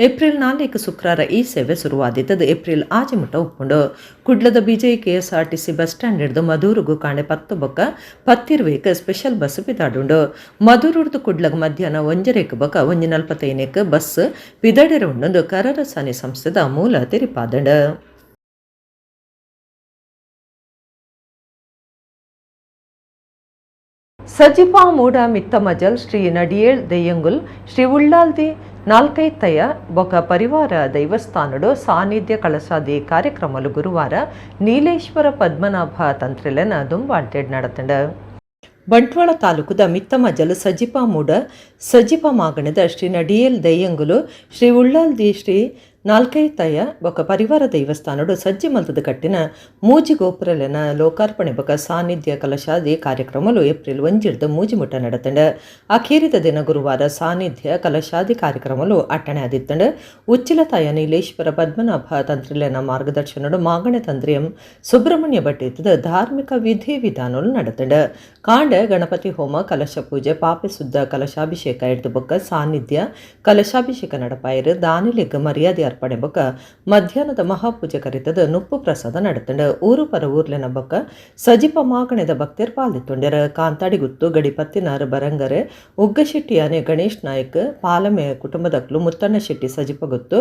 ಏಪ್ರಿಲ್ 4 ಶುಕ್ರವಾರ ಈ ಸೇವೆ ಶುರುವಾದಿದ್ದದು ಏಪ್ರಿಲ್ 6 ಮುಟ್ಟ ಉಪ್ಪುಂಡು. ಕುಡ್ಲದ ಬಿಜೈ ಕೆಎಸ್ಆರ್ಟಿಸಿ ಬಸ್ ಸ್ಟ್ಯಾಂಡ್ ಹಿಡಿದು ಮಧೂರುಗು ಕಾಂಡೆ 10 ಬೊಕ್ಕ 10:20 ಸ್ಪೆಷಲ್ ಬಸ್ ಪಿದಾಡುಂಡು. ಮಧೂರುಡ್ದು ಕುಡ್ಲಗ್ ಮಧ್ಯಾಹ್ನ 1:30 ಬೊಕ್ಕ 1:45 ಬಸ್ ಪಿದಡೆರ ಉಂಡು ಕರರಸಾನಿ ಸಂಸ್ಥೆದ ಮೂಲ ತೆರಿಪಾದಂಡ. ಸಜಿಪಾ ಮೂಡ ಮಿತ್ತಮಜಲ್ ಶ್ರೀ ನಡಿಯೇಳ್ ದೆಯ್ಯಂಗುಲ್ ಶ್ರೀ ಉಳ್ಳಾಲ್ದಿ ನಾಲ್ಕೈತಯ ಬೊಕ ಪರಿವಾರ ದೈವಸ್ಥಾನಡು ಸಾನ್ನಿಧ್ಯ ಕಳಸಾದಿ ಕಾರ್ಯಕ್ರಮಲು ಗುರುವಾರ ನೀಲೇಶ್ವರ ಪದ್ಮನಾಭ ತಂತ್ರಿಲೆನ ದುಂಬಾಳ್ತೇಡ್ ನಡತಂಡ. ಬಂಟ್ವಾಳ ತಾಲೂಕುದ ಮಿತ್ತಮಜಲ್ ಸಜಿಪಾ ಮೂಡ ಸಜಿಪ ಮಾಗಣದ ಶ್ರೀ ನಡಿಯೇಲ್ ದೆಯ್ಯಂಗುಲು ಶ್ರೀ ಉಳ್ಳಾಲ್ದಿ ಶ್ರೀ ನಾಲ್ಕೈತಯ ಬೊಕ ಪರಿವಾರ ದೇವಸ್ಥಾನಡು ಸಜ್ಜೆ ಮಲ್ತದ ಕಟ್ಟಿನ ಮೂಜಿ ಗೋಪುರಲೆನ ಲೋಕಾರ್ಪಣೆ ಬೊಕ ಸಾನ್ನಿಧ್ಯ ಕಲಶಾದಿ ಕಾರ್ಯಕ್ರಮಲು ಏಪ್ರಿಲ್ 1 ಮೂಜಿಮುಟ್ಟ ನಡತಂಡ. ಅಖೇರಿದ ದಿನ ಗುರುವಾರ ಸಾನ್ನಿಧ್ಯ ಕಲಶಾದಿ ಕಾರ್ಯಕ್ರಮಲು ಅಟ್ಟಣೆ ಆದಿತ್ತಂಡ. ಉಚ್ಚಿಲತಾಯ ನೀಲೇಶ್ವರ ಪದ್ಮನಾಭ ತಂತ್ರಿಲೆನ ಮಾರ್ಗದರ್ಶನಡು ಮಾಗಣೆ ತಂತ್ರಿ ಎಂ ಸುಬ್ರಹ್ಮಣ್ಯ ಭಟ್ ಧಾರ್ಮಿಕ ವಿಧಿ ವಿಧಾನಲು ನಡತಂಡ. ಕಾಂಡ ಗಣಪತಿ ಹೋಮ, ಕಲಶ ಪೂಜೆ, ಪಾಪೆ ಸುದ್ದ ಕಲಶಾಭಿಷೇಕ ಹಿಡಿದು ಬೊಕ್ಕ ಸಾನ್ನಿಧ್ಯ ಕಲಶಾಭಿಷೇಕ ನಡಪಾಯರು. ದಾನಿಲಿಗ್ ಮರ್ಯಾದೆ ಬಲಿಯರ್ಪಣೆ ಬೊಕ್ಕ ಮಧ್ಯಾಹ್ನದ ಮಹಾಪೂಜೆ ಕರಿತದ ನುಪ್ಪು ಪ್ರಸಾದ ನಡತಂಡು. ಊರು ಪರ ಊರ್ಲೆನ ಬೊಕ್ಕ ಸಜಿಪ ಮಾಗಣೆದ ಭಕ್ತರ್ ಪಾಲ್ದಿತ್ತುಂಡೆರ್. ಕಾಂತಾಡಿಗುತ್ತು ಗಡಿಪತ್ತಿನಾರ್ ಬರಂಗರೆ ಉಗ್ಗಶೆಟ್ಟಿಯಾನೆ ಗಣೇಶ್ ನಾಯ್ಕ್ ಪಾಲಮೆ ಕುಟುಂಬದಕ್ಲು ಮುತ್ತಣ್ಣ ಶೆಟ್ಟಿ ಸಜಿಪಗುತ್ತು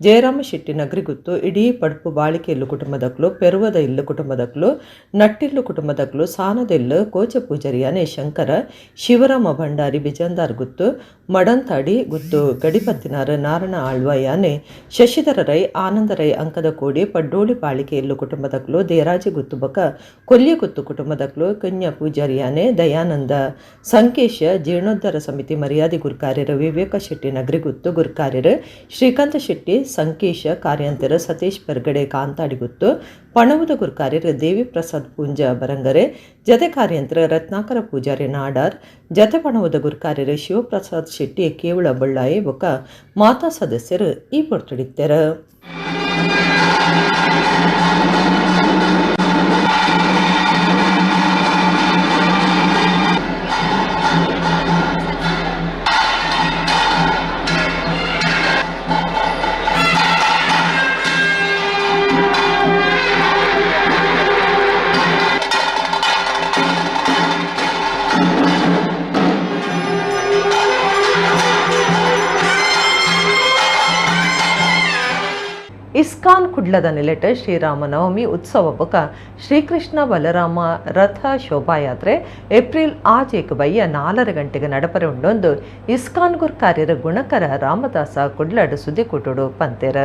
ಜಯರಾಮ ಶೆಟ್ಟಿ ನಗರಿಗುತ್ತು ಇಡೀ ಪಡ್ಪು ಬಾಳಿಕೆ ಇಲ್ಲು ಕುಟುಂಬದಕ್ಲು ಪೆರುವದ ಇಲ್ಲು ಕುಟುಂಬದಕ್ಲು ನಟ್ಟಿಲ್ಲು ಕುಟುಂಬದಕ್ಲು ಸಾನದೆಲ್ಲು ಕೋಚ ಪೂಜಾರಿಯಾನೆ ಶಂಕರ ಶಿವರಾಮ ಭಂಡಾರಿ ಬಿಜಂದಾರ್ ಗುತ್ತು ಮಡಂತಾಡಿ ಗುತ್ತು ಗಡಿಪತ್ತಿನಾರ್ ನಾರಣ ಆಳ್ವ ಯಾನೆ ಶಶಿಧರ ರೈ ಆನಂದ ರೈ ಅಂಕದ ಕೋಡಿ ಪಡ್ಡೋಳಿ ಬಾಳಿಕೆ ಇಲ್ಲು ಕುಟುಂಬದಕ್ಲು ದೇರಾಜಿ ಗುತ್ತು ಬಕ ಕೊಲ್ಯ ಗುತ್ತು ಕುಟುಂಬದಕ್ಲು ಕನ್ಯಾ ಪೂಜಾರಿಯಾನೆ ದಯಾನಂದ ಸಂಕೇಶ ಜೀರ್ಣೋದ್ಧಾರ ಸಮಿತಿ ಮರ್ಯಾದೆ ಗುರ್ಕಾರ್ಯರು ವಿವೇಕ ಶೆಟ್ಟಿ ನಗರಿಗುತ್ತು ಗುರ್ಕಾರ್ಯರು ಶ್ರೀಕಾಂತ ಶೆಟ್ಟಿ ಸಂಕೇಶ ಕಾರ್ಯಾಂತರ ಸತೀಶ್ ಪರ್ಗಡೆ ಕಾಂತಾಡಿಗುತ್ತು ಪಣವುದ ಗುರ್ಕಾರ್ಯರು ದೇವಿ ಪ್ರಸಾದ್ ಪೂಂಜಾ ಬರಂಗರೆ ಜತೆ ಕಾರ್ಯಂತರ ರತ್ನಾಕರ ಪೂಜಾರಿ ನಾಡಾರ್ ಜತೆ ಪಣವುದ ಗುರ್ಕಾರ್ಯರು ಶಿವಪ್ರಸಾದ್ ಶೆಟ್ಟಿ ಕೇವಳ ಬಳ್ಳಾಯಿ ಬೊಕ್ಕ ಮಾತಾ ಸದಸ್ಯರು ಈ ಪೊರ್ತುಡಿತ್ತೆರು. ಇಸ್ಕಾನ್ ಕುಡ್ಲದ ನೆಲೆಟ ಶ್ರೀರಾಮನವಮಿ ಉತ್ಸವ ಬೊಕ ಶ್ರೀಕೃಷ್ಣ ಬಲರಾಮ ರಥ ಶೋಭಾಯಾತ್ರೆ ಏಪ್ರಿಲ್ ಆಜೇಕ್ ಬಯ್ಯ 4 ಗಂಟೆಗೆ ನಡಪರೆ ಉಂಡೊಂದು ಇಸ್ಕಾನ್ ಗುರ್ಕಾರ್ಯರ ಗುಣಕರ ರಾಮದಾಸ ಕುಡ್ಲಡ್ ಸುದ್ದಿಕೂಟುಡು ಪಂತೆರ.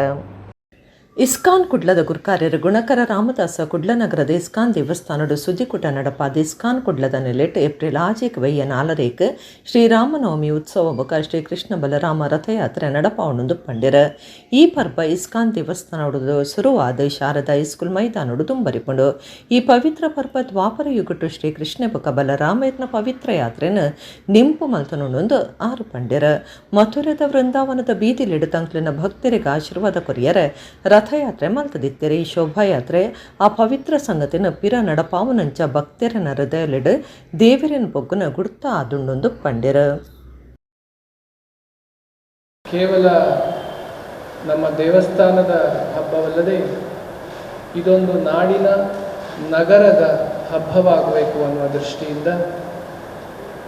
ಇಸ್ಕಾನ್ ಕುಡ್ಲದ ಗುರ್ಕಾರ್ಯರು ಗುಣಕರ ರಾಮದಾಸ ಕುಡ್ಲ ನಗರದ ಇಸ್ಕಾನ್ ದೇವಸ್ಥಾನಡು ಸುದ್ದಿಕೂಟ ನಡಪಾದ ಇಸ್ಕಾನ್ ಕುಡ್ಲದ ನೆಲೆಟ್ ಏಪ್ರಿಲ್ ಆಜೇಕ್ ಬಯ್ಯ 4 ಶ್ರೀರಾಮನವಮಿ ಉತ್ಸವ ಬೊಕ ಶ್ರೀಕೃಷ್ಣ ಬಲರಾಮ ರಥಯಾತ್ರೆ ನಡಪಾವಣೊಂದು ಪಂಡಿರ. ಈ ಪರ್ಬ ಇಸ್ಕಾನ್ ದೇವಸ್ಥಾನಡು ಸುರುವಾದ ಶಾರದಾ ಹೈಸ್ಕೂಲ್ ಮೈದಾನಡು ತುಂಬರಿಪುಂಡು. ಈ ಪವಿತ್ರ ಪರ್ಬ ದ್ವಾಪರ ಯುಗಟು ಶ್ರೀಕೃಷ್ಣ ಬೊಕ ಬಲರಾಮಯತ್ನ ಪವಿತ್ರ ಯಾತ್ರೆನ ನಿಂಪು ಮಲ್ತನುಂಡು ಆರು ಪಂಡಿರ. ಮಥುರದ ವೃಂದಾವನದ ಬೀದಿಲಿಡು ತಂಕ್ಲಿನ ಭಕ್ತರಿಗೆ ಆಶೀರ್ವಾದ ಕೊರಿಯರೆ ರಥಯಾತ್ರೆ ಮಲ್ತದಿತ್ತೆರೆ. ಈ ಶೋಭಾಯಾತ್ರೆ ಆ ಪವಿತ್ರ ಸಂಗತಿನ ಪಿರ ನಡಪಾವನಂಚ ಭಕ್ತರನ ಹೃದಯಲಿಡು ದೇವರಿನ ಬೊಗ್ಗುನ ಗುಡ್ತ ಆದುಂಡೊಂದು ಪಂಡಿರ. ಕೇವಲ ನಮ್ಮ ದೇವಸ್ಥಾನದ ಹಬ್ಬವಲ್ಲದೆ ಇದೊಂದು ನಾಡಿನ ನಗರದ ಹಬ್ಬವಾಗಬೇಕು ಅನ್ನುವ ದೃಷ್ಟಿಯಿಂದ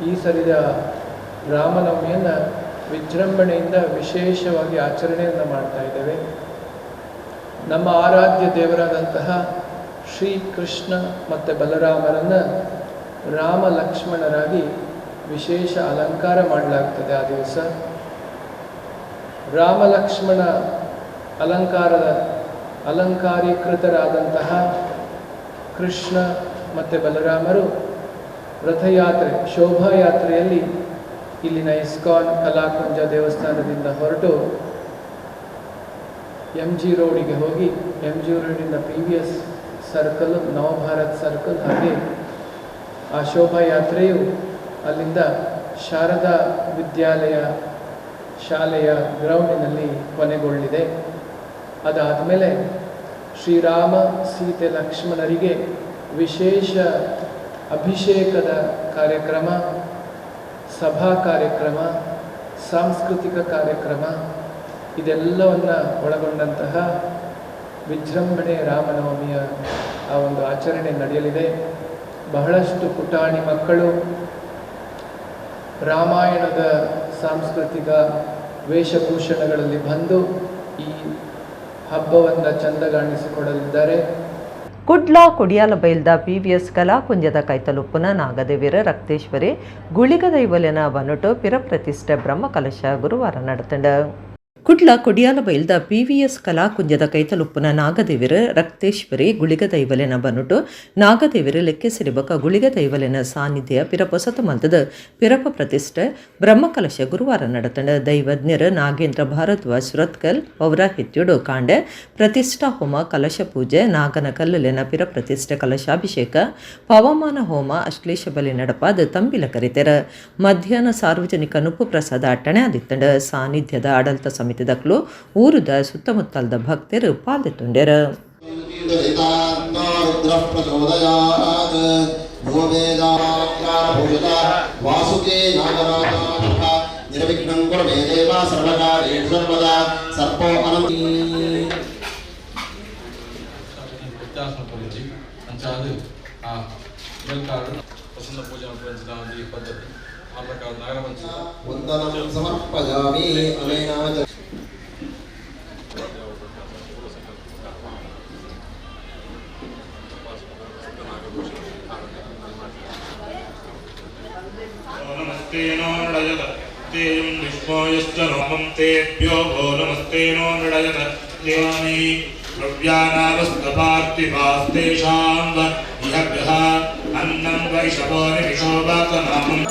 ಈ ಸರಿದ ರಾಮನವಮಿಯನ್ನು ವಿಜೃಂಭಣೆಯಿಂದ ವಿಶೇಷವಾಗಿ ಆಚರಣೆಯನ್ನು ಮಾಡ್ತಾ ಇದ್ದೇವೆ. ನಮ್ಮ ಆರಾಧ್ಯ ದೇವರಾದಂತಹ ಶ್ರೀಕೃಷ್ಣ ಮತ್ತು ಬಲರಾಮರನ್ನು ರಾಮ ಲಕ್ಷ್ಮಣರಾಗಿ ವಿಶೇಷ ಅಲಂಕಾರ ಮಾಡಲಾಗ್ತದೆ. ಆ ದಿವಸ ರಾಮ ಲಕ್ಷ್ಮಣ ಅಲಂಕಾರದ ಅಲಂಕಾರೀಕೃತರಾದಂತಹ ಕೃಷ್ಣ ಮತ್ತು ಬಲರಾಮರು ರಥಯಾತ್ರೆ ಶೋಭಾಯಾತ್ರೆಯಲ್ಲಿ ಇಲ್ಲಿನ ಇಸ್ಕಾನ್ ಕಲಾಕುಂಜ ದೇವಸ್ಥಾನದಿಂದ ಹೊರಟು ಎಂ ಜಿ ರೋಡಿಗೆ ಹೋಗಿ ಎಂ ಜಿ ರೋಡಿಂದ P V S circle, Navabharat circle, ಹಾಗೆ ಆ ಶೋಭಾಯಾತ್ರೆಯು ಅಲ್ಲಿಂದ ಶಾರದಾ ವಿದ್ಯಾಲಯ ಶಾಲೆಯ ಗ್ರೌಂಡಿನಲ್ಲಿ ಕೊನೆಗೊಳ್ಳಿದೆ. ಅದಾದಮೇಲೆ ಶ್ರೀರಾಮ ಸೀತೆ ಲಕ್ಷ್ಮಣರಿಗೆ ವಿಶೇಷ ಅಭಿಷೇಕದ ಕಾರ್ಯಕ್ರಮ, ಸಭಾ ಕಾರ್ಯಕ್ರಮ, ಸಾಂಸ್ಕೃತಿಕ ಕಾರ್ಯಕ್ರಮ ಇದೆಲ್ಲವನ್ನು ಒಳಗೊಂಡಂತಹ ವಿಜೃಂಭಣೆ ರಾಮನವಮಿಯ ಆ ಒಂದು ಆಚರಣೆ ನಡೆಯಲಿದೆ. ಬಹಳಷ್ಟು ಪುಟಾಣಿ ಮಕ್ಕಳು ರಾಮಾಯಣದ ಸಾಂಸ್ಕೃತಿಕ ವೇಷಭೂಷಣಗಳಲ್ಲಿ ಬಂದು ಈ ಹಬ್ಬವನ್ನು ಚಂದಗಾಣಿಸಿಕೊಡಲಿದ್ದಾರೆ. ಕುಡ್ಲ ಕೊಡಿಯಾಲ ಬೈಲ್ದ ಪಿವಿಎಸ್ ಕಲಾಕುಂಜದ ಕೈತಲುಪ್ಪುನ ನಾಗದೇವಿರ ರಕ್ತೇಶ್ವರಿ ಗುಳಿಗ ದೈವಲೆನ ಬನುಟು ಪಿರಪ್ರತಿಷ್ಠೆ ಬ್ರಹ್ಮಕಲಶ ಗುರುವಾರ ನಡೆತಂಡ. ಕುಡ್ಲ ಕೊಡಿಯಾಲ ಬೈಲ್ದ ಪಿವಿಎಸ್ ಕಲಾಕುಂಜದ ಕೈತಲುಪ್ಪುನ ನಾಗದೇವಿರ ರಕ್ತೇಶ್ವರಿ ಗುಳಿಗ ದೈವಲೆನ ಬನುಟು ನಾಗದೇವಿರ ಲೆಕ್ಕೆಸಿರಿಬಕ ಗುಳಿಗ ದೈವಲೆನ ಸಾನ್ನಿಧ್ಯ ಪಿರಪೊಸತು ಮಲ್ತದ ಪಿರಪ ಪ್ರತಿಷ್ಠೆ ಬ್ರಹ್ಮಕಲಶ ಗುರುವಾರ ನಡೆತಂಡ. ದೈವಜ್ಞರ ನಾಗೇಂದ್ರ ಭಾರದ್ವಾಜ್ ಸುರತ್ಕಲ್ ಪೌರಾಹಿತ್ಯುಡು ಕಾಂಡೆ ಪ್ರತಿಷ್ಠಾ ಹೋಮ, ಕಲಶ ಪೂಜೆ, ನಾಗನ ಕಲ್ಲುಲೆನ ಪಿರ ಪ್ರತಿಷ್ಠೆ ಕಲಶಾಭಿಷೇಕ, ಪವಮಾನ ಹೋಮ, ಅಶ್ಲೇಷ ಬಲಿ ನಡಪಾದ ತಂಬಿಲ ಕರಿತೆರ. ಮಧ್ಯಾಹ್ನ ಸಾರ್ವಜನಿಕ ನುಪ್ಪು ಪ್ರಸಾದ ಅಟ್ಟಣೆ ಆದಿತ್ತಂಡ. ಸಾನ್ನಿಧ್ಯದ ಆಡಳಿತ ಸಮಿತಿ ದಕ್ಲು ಊರುದ ಸುತ್ತಮುತ್ತಲದ ಭಕ್ತರು ಪಾಲ್ದೆತ್ತುಂಡೆರು. ಕುರು ಮೇ ದೇವ ಸರ್ವಕಾರ್ಯೇಷು ಸರ್ವದಾ ಸರ್ಪೋ ಅನಂತ ವಂದನಂ ಸಮರ್ಪಯಾಮಿ ಅನೇನ ನಮಸ್ತೇನೋ ನಡಯತ ತೇಯಂ ವಿಷ್ಣೋಯಶ್ಚ ನಮಂ ತೇಭ್ಯೋ ಭೋ ನಮಸ್ತೇನೋ ನಡಯತ ದೇವಾಮಿ ದ್ರವ್ಯಾನಾಮಸ್ತಪಾರ್ಥಿವಾಸ್ತೇಷಾಂ ವ ಇಹ ಗ್ರಹ ಅನ್ನಂ ವೈಷಭೋ ನಿಮಿಷೋ ವಾತನಾಮಂ.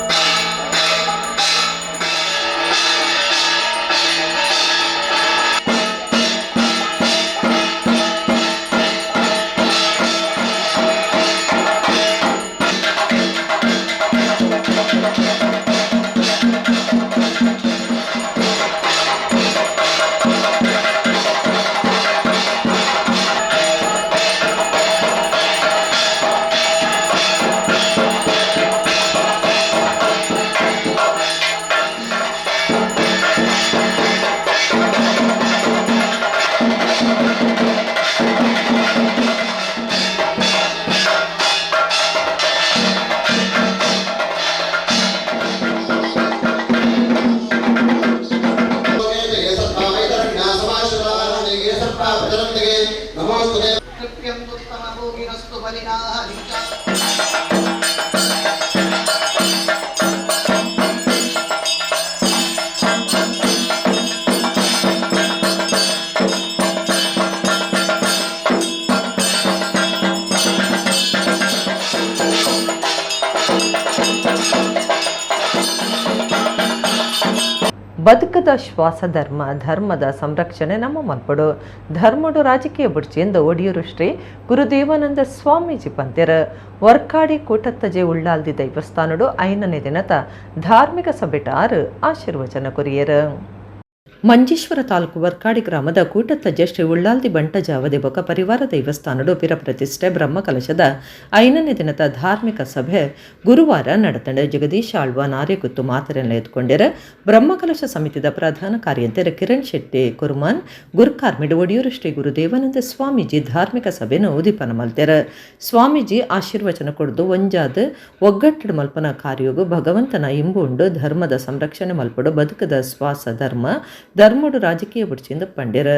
ಬದುಕದ ಶ್ವಾಸ ಧರ್ಮ, ಧರ್ಮದ ಸಂರಕ್ಷಣೆ ನಮ್ಮ ಮಲ್ಪಡು, ಧರ್ಮಡು ರಾಜಕೀಯ ಬುಡ್ಚಿ ಎಂದು ಒಡಿಯೂರು ಶ್ರೀ ಗುರುದೇವಾನಂದ ಸ್ವಾಮೀಜಿ ಪಂತೆರ. ವರ್ಕಾಡಿ ಕೂಟತ್ತಜೆ ಉಳ್ಳಾಲ್ದಿ ದೈವಸ್ಥಾನಡು 5ನೇ ದಿನದ ಧಾರ್ಮಿಕ ಸಭೆಟ ಆರು ಆಶೀರ್ವಚನ ಕೊರಿಯರ್. ಮಂಜೇಶ್ವರ ತಾಲೂಕು ವರ್ಕಾಡಿ ಗ್ರಾಮದ ಕೂಟತ್ತಜ್ಜೆ ಶ್ರೀ ಉಳ್ಳಾಲ್ದಿ ಬಂಟಜಾವದಿ ಬೊಕ ಪರಿವಾರ ದೈವಸ್ಥಾನಡು ಪಿರಪ್ರತಿಷ್ಠೆ ಬ್ರಹ್ಮಕಲಶದ 5ನೇ ದಿನದ ಧಾರ್ಮಿಕ ಸಭೆ ಗುರುವಾರ ನಡೆತಂಡ. ಜಗದೀಶ್ ಆಳ್ವ ನಾರ್ಯಗುತ್ತು ಮಾತರೆಲ್ಲ ಎದ್ಕೊಂಡಿರ. ಬ್ರಹ್ಮಕಲಶ ಸಮಿತಿದ ಪ್ರಧಾನ ಕಾರ್ಯಂತೆರ ಕಿರಣ್ ಶೆಟ್ಟಿ ಕುರ್ಮಾನ್ ಗುರ್ಕಾರ್ಮಿಡು ಒಡಿಯೂರು ಶ್ರೀ ಗುರುದೇವಾನಂದ ಸ್ವಾಮೀಜಿ ಧಾರ್ಮಿಕ ಸಭೆಯನ್ನು ಉದೀಪನ ಮಲ್ತೆರ. ಸ್ವಾಮೀಜಿ ಆಶೀರ್ವಚನ ಕೊಡ್ದು ಒಂಜಾದ ಒಗ್ಗಟ್ಟಡು ಮಲ್ಪನ ಕಾರ್ಯೋಗು ಭಗವಂತನ ಇಂಬು ಉಂಡು, ಧರ್ಮದ ಸಂರಕ್ಷಣೆ ಮಲ್ಪಡು, ಬದುಕದ ಶ್ವಾಸ ಧರ್ಮ, ಧರ್ಮಡು ರಾಜಕೀಯ ಬುಡ್ಚಿಂದ ಪಂಡ್ಯರ.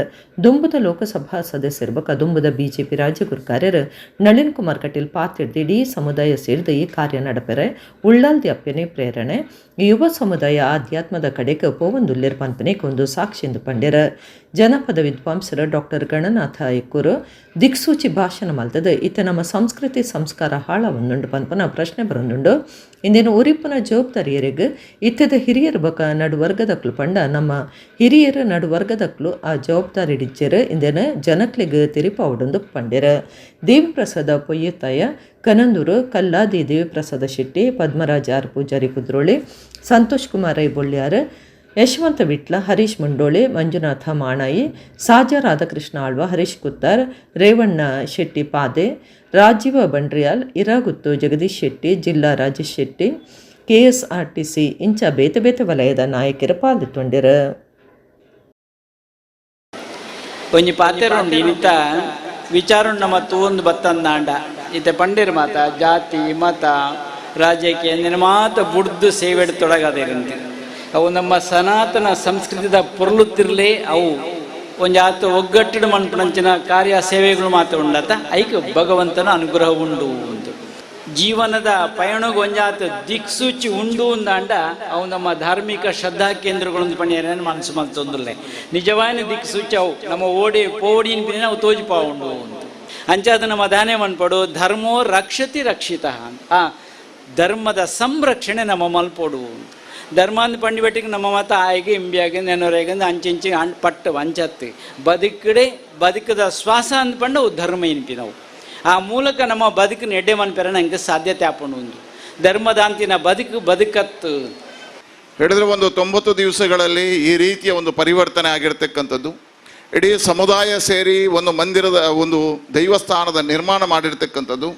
ದುಂಬುದ ಲೋಕಸಭಾ ಸದಸ್ಯರು ದುಂಬುದ ಬಿಜೆಪಿ ರಾಜ್ಯ ಗುರುಕಾರ್ಯರು ನಳಿನ್ ಕುಮಾರ್ ಕಟೀಲ್ ಪಾತಿಡ್ದು ಇಡೀ ಸಮುದಾಯ ಸೇರಿದ ಈ ಕಾರ್ಯ ನಡಪೆರೆ ಉಳ್ಳಾಲ್ದಿ ಅಪ್ಪನೆ ಪ್ರೇರಣೆ ಯುವ ಸಮುದಾಯ ಆಧ್ಯಾತ್ಮದ ಕಡೆಗೆ ಪೋವಂದುಲ್ಲೇರ್ ಪನ್ಪನೆ ಒಂದು ಸಾಕ್ಷಿಂದು ಪಂಡ್ಯರ. ಜನಪದ ವಿದ್ವಾಂಸರು ಡಾಕ್ಟರ್ ಗಣನಾಥ ಎಕ್ಕೂರು ದಿಕ್ಸೂಚಿ ಭಾಷಣ ಮಲ್ತದ ಇತ್ತ ನಮ್ಮ ಸಂಸ್ಕೃತಿ ಸಂಸ್ಕಾರ ಹಾಳವನ್ನುಂಡು ಪನ್ಪನ ಪ್ರಶ್ನೆ ಬರೊಂದುಂಡು. ಇಂದಿನ ಉರಿಪ್ಪನ ಜವಾಬ್ದಾರಿಯರಿಗೆ ಇತ್ತದ ಹಿರಿಯರ ಬಕ ನಡುವರ್ಗದಕ್ಲು ಪಂಡ ನಮ್ಮ ಹಿರಿಯರ ನಡುವರ್ಗದಕ್ಲು ಆ ಜವಾಬ್ದಾರಿ ಡಿಚ್ಚರು ಇಂದಿನ ಜನಕ್ಲಿಗೆ ತಿರಿಪಾವುಡೊಂದು ಪಂಡ್ಯರ. ದೇವಿಪ್ರಸಾದ ಪೊಯ್ಯತ್ತಾಯ ಕನಂದೂರು, ಕಲ್ಲಾದಿ ದೇವಿಪ್ರಸಾದ ಶೆಟ್ಟಿ, ಪದ್ಮರಾಜ್ ಆರ್ ಪೂಜಾರಿ ಕುದ್ರೋಳಿ, ಸಂತೋಷ್ ಕುಮಾರ್ ರೈ ಬೊಳ್ಳ್ಯಾರ್, ಯಶವಂತ ವಿಟ್ಲ, ಹರೀಶ್ ಮುಂಡೋಳಿ, ಮಂಜುನಾಥ ಮಾಣಾಯಿ, ಸಾಜ ರಾಧಾಕೃಷ್ಣ ಆಳ್ವ, ಹರೀಶ್ ಕುತ್ತಾರ್, ರೇವಣ್ಣ ಶೆಟ್ಟಿ ಪಾದೆ, ರಾಜೀವ ಬಂಡ್ರಿಯಾಲ್, ಇರಾಗುತ್ತು ಜಗದೀಶ್ ಶೆಟ್ಟಿ, ಜಿಲ್ಲಾ ರಾಜೇಶ್ ಶೆಟ್ಟಿ, ಕೆಎಸ್ಆರ್ಟಿಸಿ ಇಂಚ ಬೇತೆ ಬೇತೆ ವಲಯದ ನಾಯಕರ ಪಾಲ್ಗೊಂಡಿರು. ಒಂಜಿ ಪಾತೆರುಂಡು ಇನಿತ ವಿಚಾರುಂಡ ಮತ್ತು ಒಂದು ಬತ್ತಂದಾಂಡ ಇತ್ತೆ ಪಂಡಿರ್ ಮಾತ ಜಾತಿ ಮತ ರಾಜಕೀಯ ಮಾತ ಬುಡ್ದು ಸೇವೆಡ್ ತೊಡಗದಿರಂತೆ. ಅವು ನಮ್ಮ ಸನಾತನ ಸಂಸ್ಕೃತಿದ ಪೊರ್ಲುತ್ತಿರಲಿ, ಅವು ಒಂಜಾತ ಒಗ್ಗಟ್ಟಿಡು ಮನ್ಪುನಂಚಿನ ಕಾರ್ಯ ಸೇವೆಗಳು ಮಾತ್ರ ಉಂಡತ ಐಕ್ ಭಗವಂತನ ಅನುಗ್ರಹ ಉಂಡು ಅಂತ. ಜೀವನದ ಪಯಣಗ್ ಒಂಜಾತ ದಿಕ್ಸೂಚಿ ಉಂಡು ಅಂದಾಂಡ ಅವು ನಮ್ಮ ಧಾರ್ಮಿಕ ಶ್ರದ್ಧಾ ಕೇಂದ್ರಗಳೊಂದು ಪಣಿಯರ ಮನಸ್ಸು ಮಲ್ತೊಂದುಲ್ಲೆ ನಿಜವಾದ ದಿಕ್ಸೂಚಿ ಅವು ನಮ್ಮ ಓಡಿ ಪೋಡಿನ ಪಿನ ಅವು ತೋಜಿಪಾ ಉಂಡು ಅಂತ. ಅಂಚಾದ ನಮ್ಮ ದಾನೆ ಮನ್ಪಡು ಧರ್ಮೋ ರಕ್ಷತಿ ರಕ್ಷಿತ, ಆ ಧರ್ಮದ ಸಂರಕ್ಷಣೆ ನಮ್ಮ ಮಲ್ಪೊಡು. ಧರ್ಮ ಅಂದ್ ಪಂಡಿಬೆಟ್ಟಿಗೆ ನಮ್ಮ ಮತ ಆಯ್ಗೆ ಇಂಬಿಯಾಗೆ ನೆನೊರೆಗೆ ಅಂಚಿಂಚಿ ಪಟ್ಟು ಅಂಚತ್ತು ಬದುಕಡೆ ಬದುಕದ ಶ್ವಾಸ ಅಂದ್ ಪಂಡ ಧರ್ಮ ಇನ್ಪಿ ನಾವು ಆ ಮೂಲಕ ನಮ್ಮ ಬದುಕಿನ ಎಡ್ಡೆ ಮನ್ಪೆರ ನಂಗೆ ಸಾಧ್ಯತೆ ಆಪಂಡು ಒಂದು ಧರ್ಮದಾಂತಿನ ಬದುಕು ಬದುಕತ್ತು ಹೇಳಿದ್ರೆ ಒಂದು 90 ದಿವಸಗಳಲ್ಲಿ ಈ ರೀತಿಯ ಒಂದು ಪರಿವರ್ತನೆ ಆಗಿರ್ತಕ್ಕಂಥದ್ದು. ಇಡೀ ಸಮುದಾಯ ಸೇರಿ ಒಂದು ಮಂದಿರದ ಒಂದು ದೈವಸ್ಥಾನದ ನಿರ್ಮಾಣ ಮಾಡಿರ್ತಕ್ಕಂಥದ್ದು.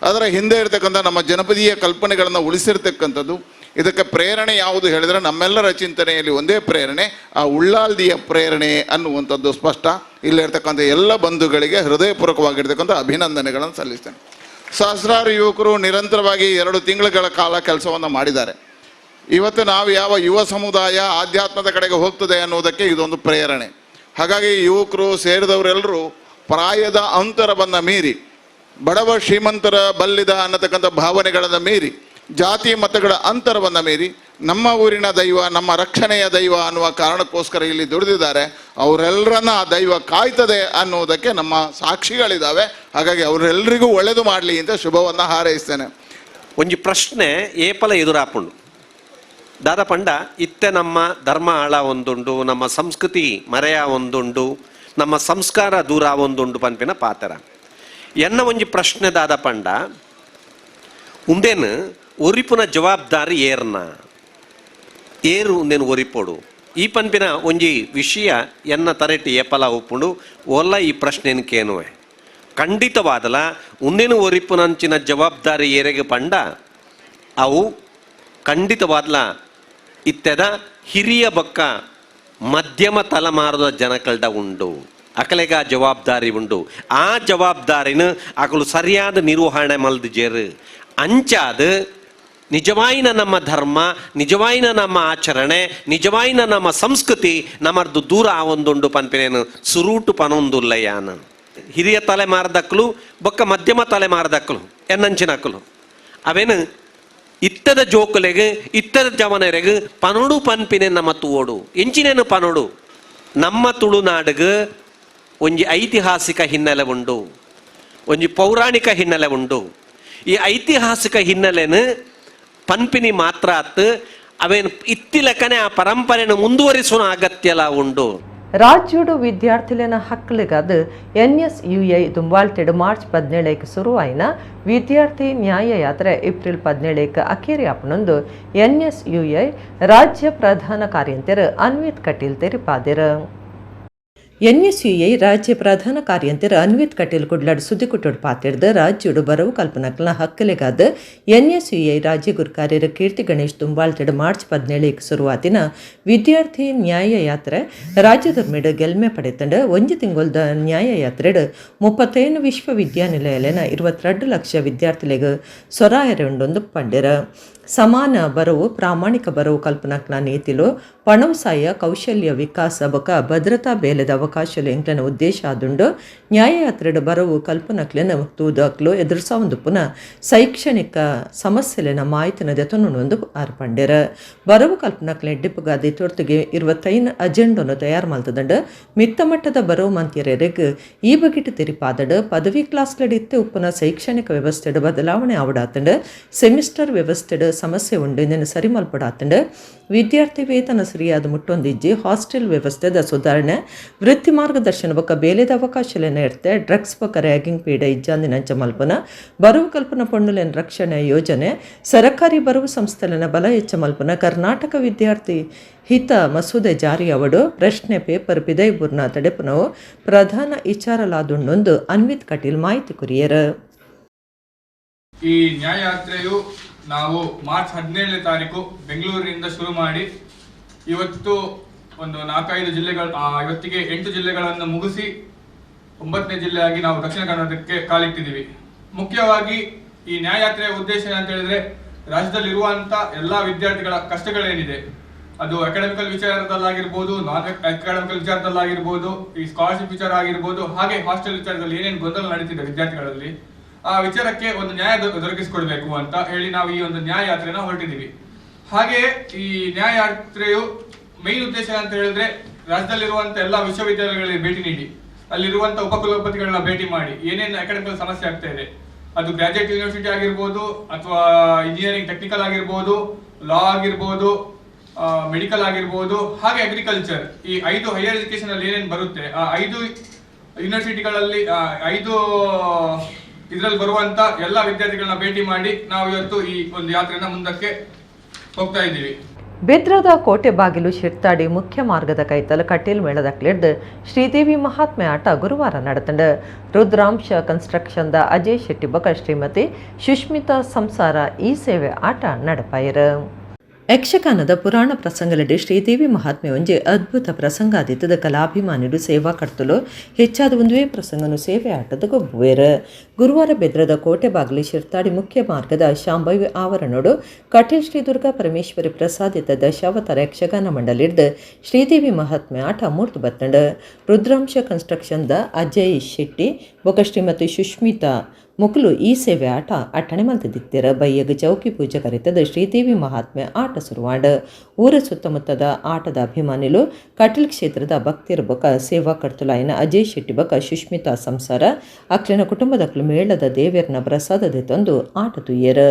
ಅದರ ಹಿಂದೆ ಇರತಕ್ಕಂಥ ನಮ್ಮ ಜನಪದೀಯ ಕಲ್ಪನೆಗಳನ್ನು ಉಳಿಸಿರ್ತಕ್ಕಂಥದ್ದು. ಇದಕ್ಕೆ ಪ್ರೇರಣೆ ಯಾವುದು ಹೇಳಿದರೆ ನಮ್ಮೆಲ್ಲರ ಚಿಂತನೆಯಲ್ಲಿ ಒಂದೇ ಪ್ರೇರಣೆ, ಆ ಉಳ್ಳಾಲ್ದಿಯ ಪ್ರೇರಣೆ ಅನ್ನುವಂಥದ್ದು ಸ್ಪಷ್ಟ. ಇಲ್ಲಿರ್ತಕ್ಕಂಥ ಎಲ್ಲ ಬಂಧುಗಳಿಗೆ ಹೃದಯಪೂರ್ವಕವಾಗಿರ್ತಕ್ಕಂಥ ಅಭಿನಂದನೆಗಳನ್ನು ಸಲ್ಲಿಸ್ತೇನೆ. ಸಹಸ್ರಾರು ಯುವಕರು ನಿರಂತರವಾಗಿ 2 ತಿಂಗಳುಗಳ ಕಾಲ ಕೆಲಸವನ್ನು ಮಾಡಿದ್ದಾರೆ. ಇವತ್ತು ನಾವು ಯಾವ ಯುವ ಸಮುದಾಯ ಆಧ್ಯಾತ್ಮದ ಕಡೆಗೆ ಹೋಗ್ತದೆ ಅನ್ನುವುದಕ್ಕೆ ಇದೊಂದು ಪ್ರೇರಣೆ. ಹಾಗಾಗಿ ಯುವಕರು ಸೇರಿದವರೆಲ್ಲರೂ ಪ್ರಾಯದ ಅಂತರವನ್ನು ಮೀರಿ, ಬಡವ ಶ್ರೀಮಂತರ ಬಲ್ಲಿದ ಅನ್ನತಕ್ಕಂಥ ಭಾವನೆಗಳನ್ನು ಮೀರಿ, ಜಾತಿ ಮತಗಳ ಅಂತರವನ್ನು ಮೀರಿ, ನಮ್ಮ ಊರಿನ ದೈವ ನಮ್ಮ ರಕ್ಷಣೆಯ ದೈವ ಅನ್ನುವ ಕಾರಣಕ್ಕೋಸ್ಕರ ಇಲ್ಲಿ ದುಡಿದಿದ್ದಾರೆ. ಅವರೆಲ್ಲರನ್ನ ಆ ದೈವ ಕಾಯ್ತದೆ ಅನ್ನುವುದಕ್ಕೆ ನಮ್ಮ ಸಾಕ್ಷಿಗಳಿದ್ದಾವೆ. ಹಾಗಾಗಿ ಅವರೆಲ್ಲರಿಗೂ ಒಳ್ಳೆಯದು ಮಾಡಲಿ ಅಂತ ಶುಭವನ್ನು ಹಾರೈಸ್ತೇನೆ. ಒಂಜಿ ಪ್ರಶ್ನೆ ಏಪಲ ಎದುರಾಪುಂಡು ದಾದ ಪಂಡ, ಇತ್ತೆ ನಮ್ಮ ಧರ್ಮ ಆಳ ಒಂದುಂಡು, ನಮ್ಮ ಸಂಸ್ಕೃತಿ ಮರೆಯ ಒಂದುಂಡು, ನಮ್ಮ ಸಂಸ್ಕಾರ ದೂರ ಒಂದುಂಡು ಪನ್ಪಿನ ಪಾತ್ರ. ಎನ್ನ ಒಂಜಿ ಪ್ರಶ್ನೆ ದಾದ ಪಂಡ, ಉಂದೇನು ಒರಿಪುನ ಜವಾಬ್ದಾರಿ ಏರ್ನ ಏರು ಉಂದೇನು ಒರಿಪೋಡು ಈ ಪನ್ಪಿನ ಒಂಜಿ ವಿಷಯ ಎನ್ನ ತರೆಟಿ ಏಪಲ ಉಪ್ಪುಂಡು. ಓಲ್ಲ ಈ ಪ್ರಶ್ನೆನ ಕೇನುವೆ ಖಂಡಿತವಾದಲ ಉಂದೇನು ಒರಿಪುನಂಚಿನ ಜವಾಬ್ದಾರಿ ಏರೆಗೆ ಪಂಡ ಅವು ಖಂಡಿತವಾದ್ಲ ಇತ್ತೆದ ಹಿರಿಯ ಬಕ್ಕ ಮಧ್ಯಮ ತಲೆಮಾರದ ಜನಕಲ್ಡ ಉಂಡು, ಅಕಲೆಗ ಜವಾಬ್ದಾರಿ ಉಂಡು. ಆ ಜವಾಬ್ದಾರಿನ ಅಕಲು ಸರಿಯಾದ ನಿರ್ವಹಣೆ ಮಲ್ದಿಜೇರು ಅಂಚಾದ ನಿಜವಾಯಿನ ನಮ್ಮ ಧರ್ಮ, ನಿಜವಾಯಿನ ನಮ್ಮ ಆಚರಣೆ, ನಿಜವಾಯಿನ ನಮ್ಮ ಸಂಸ್ಕೃತಿ ನಮ್ಮದು ದೂರ ಆವೊಂದುಂಡು ಪನ್ಪಿನೇನು ಸುರೂಟು ಪನೊಂದುಲ್ಲಯ್ಯಾನ. ಹಿರಿಯ ತಲೆಮಾರದಕ್ಕಲು ಬೊಕ್ಕ ಮಧ್ಯಮ ತಲೆಮಾರದಕ್ಕಲು ಎನ್ನಂಚಿನಕ್ಕಲು ಅವೇನು ಇತ್ತದ ಜೋಕುಲೆಗ್ ಇತ್ತದ ಜವನರೆಗ್ ಪನೊಡು ಪನ್ಪಿನೆ ನಮ್ಮ ತೂವೋಡು ಎಂಚಿನೇನು ಪನೊಡು. ನಮ್ಮ ತುಳುನಾಡಿಗೆ ಒಂಜಿ ಐತಿಹಾಸಿಕ ಹಿನ್ನೆಲೆ ಉಂಡು, ಒಂಜಿ ಪೌರಾಣಿಕ ಹಿನ್ನೆಲೆ ಉಂಡು. ಈ ಐತಿಹಾಸಿಕ ಹಿನ್ನೆಲೆನು ಪನ್ಪಿನಿ ಮಾತ್ರ ಅತ್ತು ಅವೇನು ಇತ್ತಿಲಕನೆ ಆ ಪರಂಪರೆಯನ್ನು ಮುಂದುವರಿಸುವ ಅಗತ್ಯಲ ಉಂಡು. ರಾಜ್ಯೋಡು ವಿದ್ಯಾರ್ಥಿಲೆನ ಹಕ್ಕಲಿಗಾದ ಎನ್ಎಸ್ಯುಐ ದುಂಬಾಲ್ಟೆಡ್ ಮಾರ್ಚ್ 17ಕ್ಕೆ ಶುರುವಾಯಿನ ವಿದ್ಯಾರ್ಥಿ ನ್ಯಾಯ ಯಾತ್ರೆ ಏಪ್ರಿಲ್ 17ಕ್ಕೆ ಅಖೇರಿ ಆಪನೊಂದು ಎನ್ಎಸ್ಯುಐ ರಾಜ್ಯ ಪ್ರಧಾನ ಕಾರ್ಯಂತೆರ್ ಅನ್ವಿತ್ ಕಟೀಲ್ ತೆರಿಪಾದೆರ್. ಎನ್ಎಸ್ಯುಐ ರಾಜ್ಯ ಪ್ರಧಾನ ಕಾರ್ಯಂತೆರ್ ಅನ್ವಿತ್ ಕಟೀಲ್ ಕುಡ್ಲಾಡ್ ಸುದ್ದಿಕುಟ್ಟೋಡು ಪಾತಿರ್ದು ರಾಜ್ಯೋಡು ಬರವು ಕಲ್ಪನಕ್ಲ ಹಕ್ಕಲಿಗಾದ ಎನ್ಎಸ್ಯುಐ ರಾಜ್ಯ ಗುರುಕಾರ್ಯರ ಕೀರ್ತಿ ಗಣೇಶ್ ದುಂಬಾಲ್ಟೆಡ್ ಮಾರ್ಚ್ 17ಕ್ಕೆ ಶುರುವಾತಿನ ವಿದ್ಯಾರ್ಥಿ ನ್ಯಾಯ ಯಾತ್ರೆ ರಾಜ್ಯದ ಮೇಡು ಗೆಲ್ಮೆ ಪಡೆತಂಡು ಒಂಜಿ ತಿಂಗೊಲ್ದ ನ್ಯಾಯ ಯಾತ್ರೆಡ್ 35 ವಿಶ್ವವಿದ್ಯಾನಿಲಯಲೆನ 22 ಲಕ್ಷ ವಿದ್ಯಾರ್ಥಿಲೆಗ್ ಸೊರಾಯರೆಂಡೊಂದು ಪಂಡೆರ. ಸಮಾನ ಬರವು ಪ್ರಾಮಾಣಿಕ ಬರವು ಕಲ್ಪನಕ್ಲ ನೀತಿಲು ಪಣವಸಾಯ ಕೌಶಲ್ಯ ವಿಕಾಸ ಬೊಕ ಭದ್ರತಾ ಬೇಲೆದ ಅವಕಾಶಲು ಎಂಕ್ಲನ ಉದ್ದೇಶ ಆದುಂಡು. ನ್ಯಾಯಯಾತ್ರೆಡ್ ಬರವು ಕಲ್ಪನಕ್ಲೆನ ತೂದಕ್ಲು ಎದುರ್ಸಾವೊಂದು ಪುನಃ ಶೈಕ್ಷಣಿಕ ಸಮಸ್ಯೆಲೆನ ಮಾಹಿತಿನ ದೆತೊನುಂದು ಆರ್ ಪಂಡೆರ. ಬರವು ಕಲ್ಪನಕ್ಲೆ ಡಿಪ್ಪುಗಾದಿ ತೊರ್ತುಗೆ 25 ಅಜೆಂಡನ್ನು ತಯಾರು ಮಲ್ತದಂಡು ಮಿತ್ತಮಟ್ಟದ ಬರವು ಮಂತ್ಯರೆಗ್ ಈ ಬಗೆಟ್ ತೆರಿಪಾದಡ್ ಪದವಿ ಕ್ಲಾಸ್ಲೆಡ್ ಇತ್ತೆ ಉಪ್ಪುನ ಶೈಕ್ಷಣಿಕ ವ್ಯವಸ್ಥೆಡ್ ಬದಲಾವಣೆ ಆವಡಾತಂಡು ಸೆಮಿಸ್ಟರ್ ವ್ಯವಸ್ಥೆಡ್ ಸಮಸ್ಯೆ ಉಂಡು ಇದನ್ನು ಸರಿ ಮಲ್ಪಡಾತಂಡು ವಿದ್ಯಾರ್ಥಿ ವೇತನ ಸರಿಯಾದ ಮುಟ್ಟೊಂದಿಜ್ಜಿ ಹಾಸ್ಟೆಲ್ ವ್ಯವಸ್ಥೆದ ಸುಧಾರಣೆ ವೃತ್ತಿ ಮಾರ್ಗದರ್ಶನ ಬೊಕ್ಕ ಬೇಲೆದ ಅವಕಾಶಲೆನ ಇರ್ತೆ ಡ್ರಗ್ಸ್ ಬೊಕ್ಕ ರ್ಯಾಗಿಂಗ್ ಪೀಡೆ ಇಜ್ಜಾಂದಿನಂಚ ಮಲ್ಪನ ಬರವು ಕಲ್ಪನ ಪೊಣ್ಣುಲೆನ ರಕ್ಷಣೆ ಯೋಜನೆ ಸರಕಾರಿ ಬರವು ಸಂಸ್ಥೆಲೆನ ಬಲ ಹೆಚ್ಚ ಮಲ್ಪನ ಕರ್ನಾಟಕ ವಿದ್ಯಾರ್ಥಿ ಹಿತ ಮಸೂದೆ ಜಾರಿಯವಡು ಪ್ರಶ್ನೆ ಪೇಪರ್ ಪಿದೈಬುರ್ನ ತಡೆಪುನವು ಪ್ರಧಾನ ವಿಚಾರಲಾದುಂಡೊಂದು ಅನ್ವಿತ್ ಕಟೀಲ್ ಮಾಹಿತಿ ಕುರಿಯರ್. ಈ ನ್ಯಾಯಯಾತ್ರೆಯು ನಾವು ಮಾರ್ಚ್ 17ನೇ ತಾರೀಕು ಬೆಂಗಳೂರಿನಿಂದ ಶುರು ಮಾಡಿ ಇವತ್ತು ಒಂದು 4-5 ಜಿಲ್ಲೆಗಳ ಇವತ್ತಿಗೆ 8 ಜಿಲ್ಲೆಗಳನ್ನು ಮುಗಿಸಿ 9ನೇ ಜಿಲ್ಲೆಯಾಗಿ ನಾವು ದಕ್ಷಿಣ ಕನ್ನಡಕ್ಕೆ ಕಾಲಿಟ್ಟಿದ್ದೀವಿ. ಮುಖ್ಯವಾಗಿ ಈ ನ್ಯಾಯಯಾತ್ರೆಯ ಉದ್ದೇಶ ಅಂತ ಹೇಳಿದ್ರೆ ರಾಜ್ಯದಲ್ಲಿರುವಂಥ ಎಲ್ಲ ವಿದ್ಯಾರ್ಥಿಗಳ ಕಷ್ಟಗಳೇನಿದೆ, ಅದು ಅಕಾಡೆಮಿಕಲ್ ವಿಚಾರದಲ್ಲಾಗಿರ್ಬೋದು, ನಾನ್ ಅಕಾಡೆಮಿಕಲ್ ವಿಚಾರದಲ್ಲಾಗಿರ್ಬೋದು, ಈ ಸ್ಕಾಲರ್ಶಿಪ್ ವಿಚಾರ ಆಗಿರ್ಬೋದು, ಹಾಗೆ ಹಾಸ್ಟೆಲ್ ವಿಚಾರದಲ್ಲಿ ಏನೇನು ಗೊಂದಲ ನಡೀತಿದೆ ವಿದ್ಯಾರ್ಥಿಗಳಲ್ಲಿ, ಆ ವಿಚಾರಕ್ಕೆ ಒಂದು ನ್ಯಾಯ ದೊರಕಿಸಿಕೊಡ್ಬೇಕು ಅಂತ ಹೇಳಿ ನಾವು ಈ ಒಂದು ನ್ಯಾಯ ಯಾತ್ರೆನ ಹೊರಟಿದ್ದೀವಿ. ಹಾಗೆಯೇ ಈ ನ್ಯಾಯ ಯಾತ್ರೆಯು ಮೇನ್ ಉದ್ದೇಶ ಅಂತ ಹೇಳಿದ್ರೆ ರಾಜ್ಯದಲ್ಲಿರುವಂತ ಎಲ್ಲ ವಿಶ್ವವಿದ್ಯಾಲಯಗಳಿಗೆ ಭೇಟಿ ನೀಡಿ ಅಲ್ಲಿರುವಂತ ಉಪಕುಲಪತಿಗಳನ್ನ ಭೇಟಿ ಮಾಡಿ ಏನೇನು ಅಕಾಡೆಮಿಕಲ್ ಸಮಸ್ಯೆ ಆಗ್ತಾ ಇದೆ, ಅದು ಗ್ರಾಜುಯೇಟ್ ಯೂನಿವರ್ಸಿಟಿ ಆಗಿರ್ಬೋದು ಅಥವಾ ಇಂಜಿನಿಯರಿಂಗ್ ಟೆಕ್ನಿಕಲ್ ಆಗಿರ್ಬೋದು, ಲಾ ಆಗಿರ್ಬೋದು, ಮೆಡಿಕಲ್ ಆಗಿರ್ಬೋದು, ಹಾಗೆ ಅಗ್ರಿಕಲ್ಚರ್, ಈ 5 ಹೈಯರ್ ಎಜುಕೇಶನ್ ಅಲ್ಲಿ ಏನೇನು ಬರುತ್ತೆ ಆ 5 ಯೂನಿವರ್ಸಿಟಿಗಳಲ್ಲಿ 5 ಇದರಲ್ಲಿ ಬರುವಂತ ಎಲ್ಲ ವಿದ್ಯಾರ್ಥಿಗಳನ್ನ ಭೇಟಿ ಮಾಡಿ ನಾವು ಇವತ್ತು ಈ ಒಂದು ಯಾತ್ರೆನ ಮುಂದಕ್ಕೆ ಹೋಗ್ತಾ ಇದ್ದೀವಿ. ಬೆದ್ರದ ಕೋಟೆ ಬಾಗಿಲು ಶಿರ್ತಾಡಿ ಮುಖ್ಯ ಮಾರ್ಗದ ಕೈತಲ್ ಕಟೀಲ್ ಮೇಳದಕ್ಲೆಡ್ದ್ ಶ್ರೀದೇವಿ ಮಹಾತ್ಮೆ ಆಟ ಗುರುವಾರ ನಡೆತಂಡು. ರುದ್ರಾಂಶ ಕನ್ಸ್ಟ್ರಕ್ಷನ್ದ ಅಜಯ್ ಶೆಟ್ಟಿ ಬೊಕ ಶ್ರೀಮತಿ ಸುಷ್ಮಿತಾ ಸಂಸಾರ ಈ ಸೇವೆ ಆಟ ನಡಪಾಯರು. ಯಕ್ಷಗಾನದ ಪುರಾಣ ಪ್ರಸಂಗಲೆಡ್ ಶ್ರೀದೇವಿ ಮಹಾತ್ಮೆ ಒಂಜಿ ಅದ್ಭುತ ಪ್ರಸಂಗ ಆದಿತ್ತದ. ಕಲಾಭಿಮಾನಿಲು, ಸೇವಾ ಕರ್ತಲು ಹೆಚ್ಚಾದ ಒಂದುವೇ ಪ್ರಸಂಗನು ಸೇವೆ ಆಟದ ಗೊಬ್ಬುವೇರು. ಗುರುವಾರ ಬೆದ್ರದ ಕೋಟೆ ಬಾಗಿಲು ಶಿರ್ತಾಡಿ ಮುಖ್ಯ ಮಾರ್ಗದ ಶಾಂಭವಿ ಆವರಣೋಡು ಕಟೀಲ್ ಶ್ರೀ ದುರ್ಗಾ ಪರಮೇಶ್ವರಿ ಪ್ರಸಾದಿತ ದಶಾವತಾರ ಯಕ್ಷಗಾನ ಮಂಡಲಿರ್ದು ಶ್ರೀದೇವಿ ಮಹಾತ್ಮೆ ಆಟ ಮೂರ್ತು ಬತ್ತಂಡು. ರುದ್ರಾಂಶ ಕನ್ಸ್ಟ್ರಕ್ಷನ್ದ ಅಜಯ್ ಶೆಟ್ಟಿ ಬೊಕ ಶ್ರೀಮತಿ ಸುಷ್ಮಿತಾ ಮೊಕಲು ಈ ಸೇವೆ ಆಟ ಅಟ್ಟಣೆ ಮಲ್ತದಿತ್ತೆರ್. ಬಯ್ಯಗ್ ಚೌಕಿ ಪೂಜೆ ಕರಿತದ ಶ್ರೀದೇವಿ ಮಹಾತ್ಮೆ ಆಟ ಸುರುವಾಂಡ್. ಊರ ಸುತ್ತಮುತ್ತದ ಆಟದ ಅಭಿಮಾನಿಲು, ಕಟೀಲ್ ಕ್ಷೇತ್ರದ ಭಕ್ತಿಯರ ಬೊಕ ಸೇವಾ ಕರ್ತುಲಾಯಿನ ಅಜಯ್ ಶೆಟ್ಟಿ ಬೊಕ ಸುಷ್ಮಿತಾ ಸಂಸಾರ ಅಕ್ಲೆನ ಕುಟುಂಬದಕ್ಲು ಮೇಳದ ದೇವೆರ್ನ ಪ್ರಸಾದ ತಂದು ಆಟ ತುಯ್ಯರು.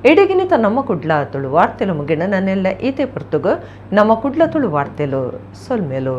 ಎಡೆಗಿನಿತ ನಮ್ಮ ಕುಡ್ಲ ತುಳು ವಾರ್ತೆಲು ಮುಗಿಣ ನನ್ನೆಲ್ಲ ಈತೆ ಪುರ್ತುಗು ನಮ್ಮ ಕುಡ್ಲ ತುಳು ವಾರ್ತೆಲು ಸೊಲ್ಮೇಲು.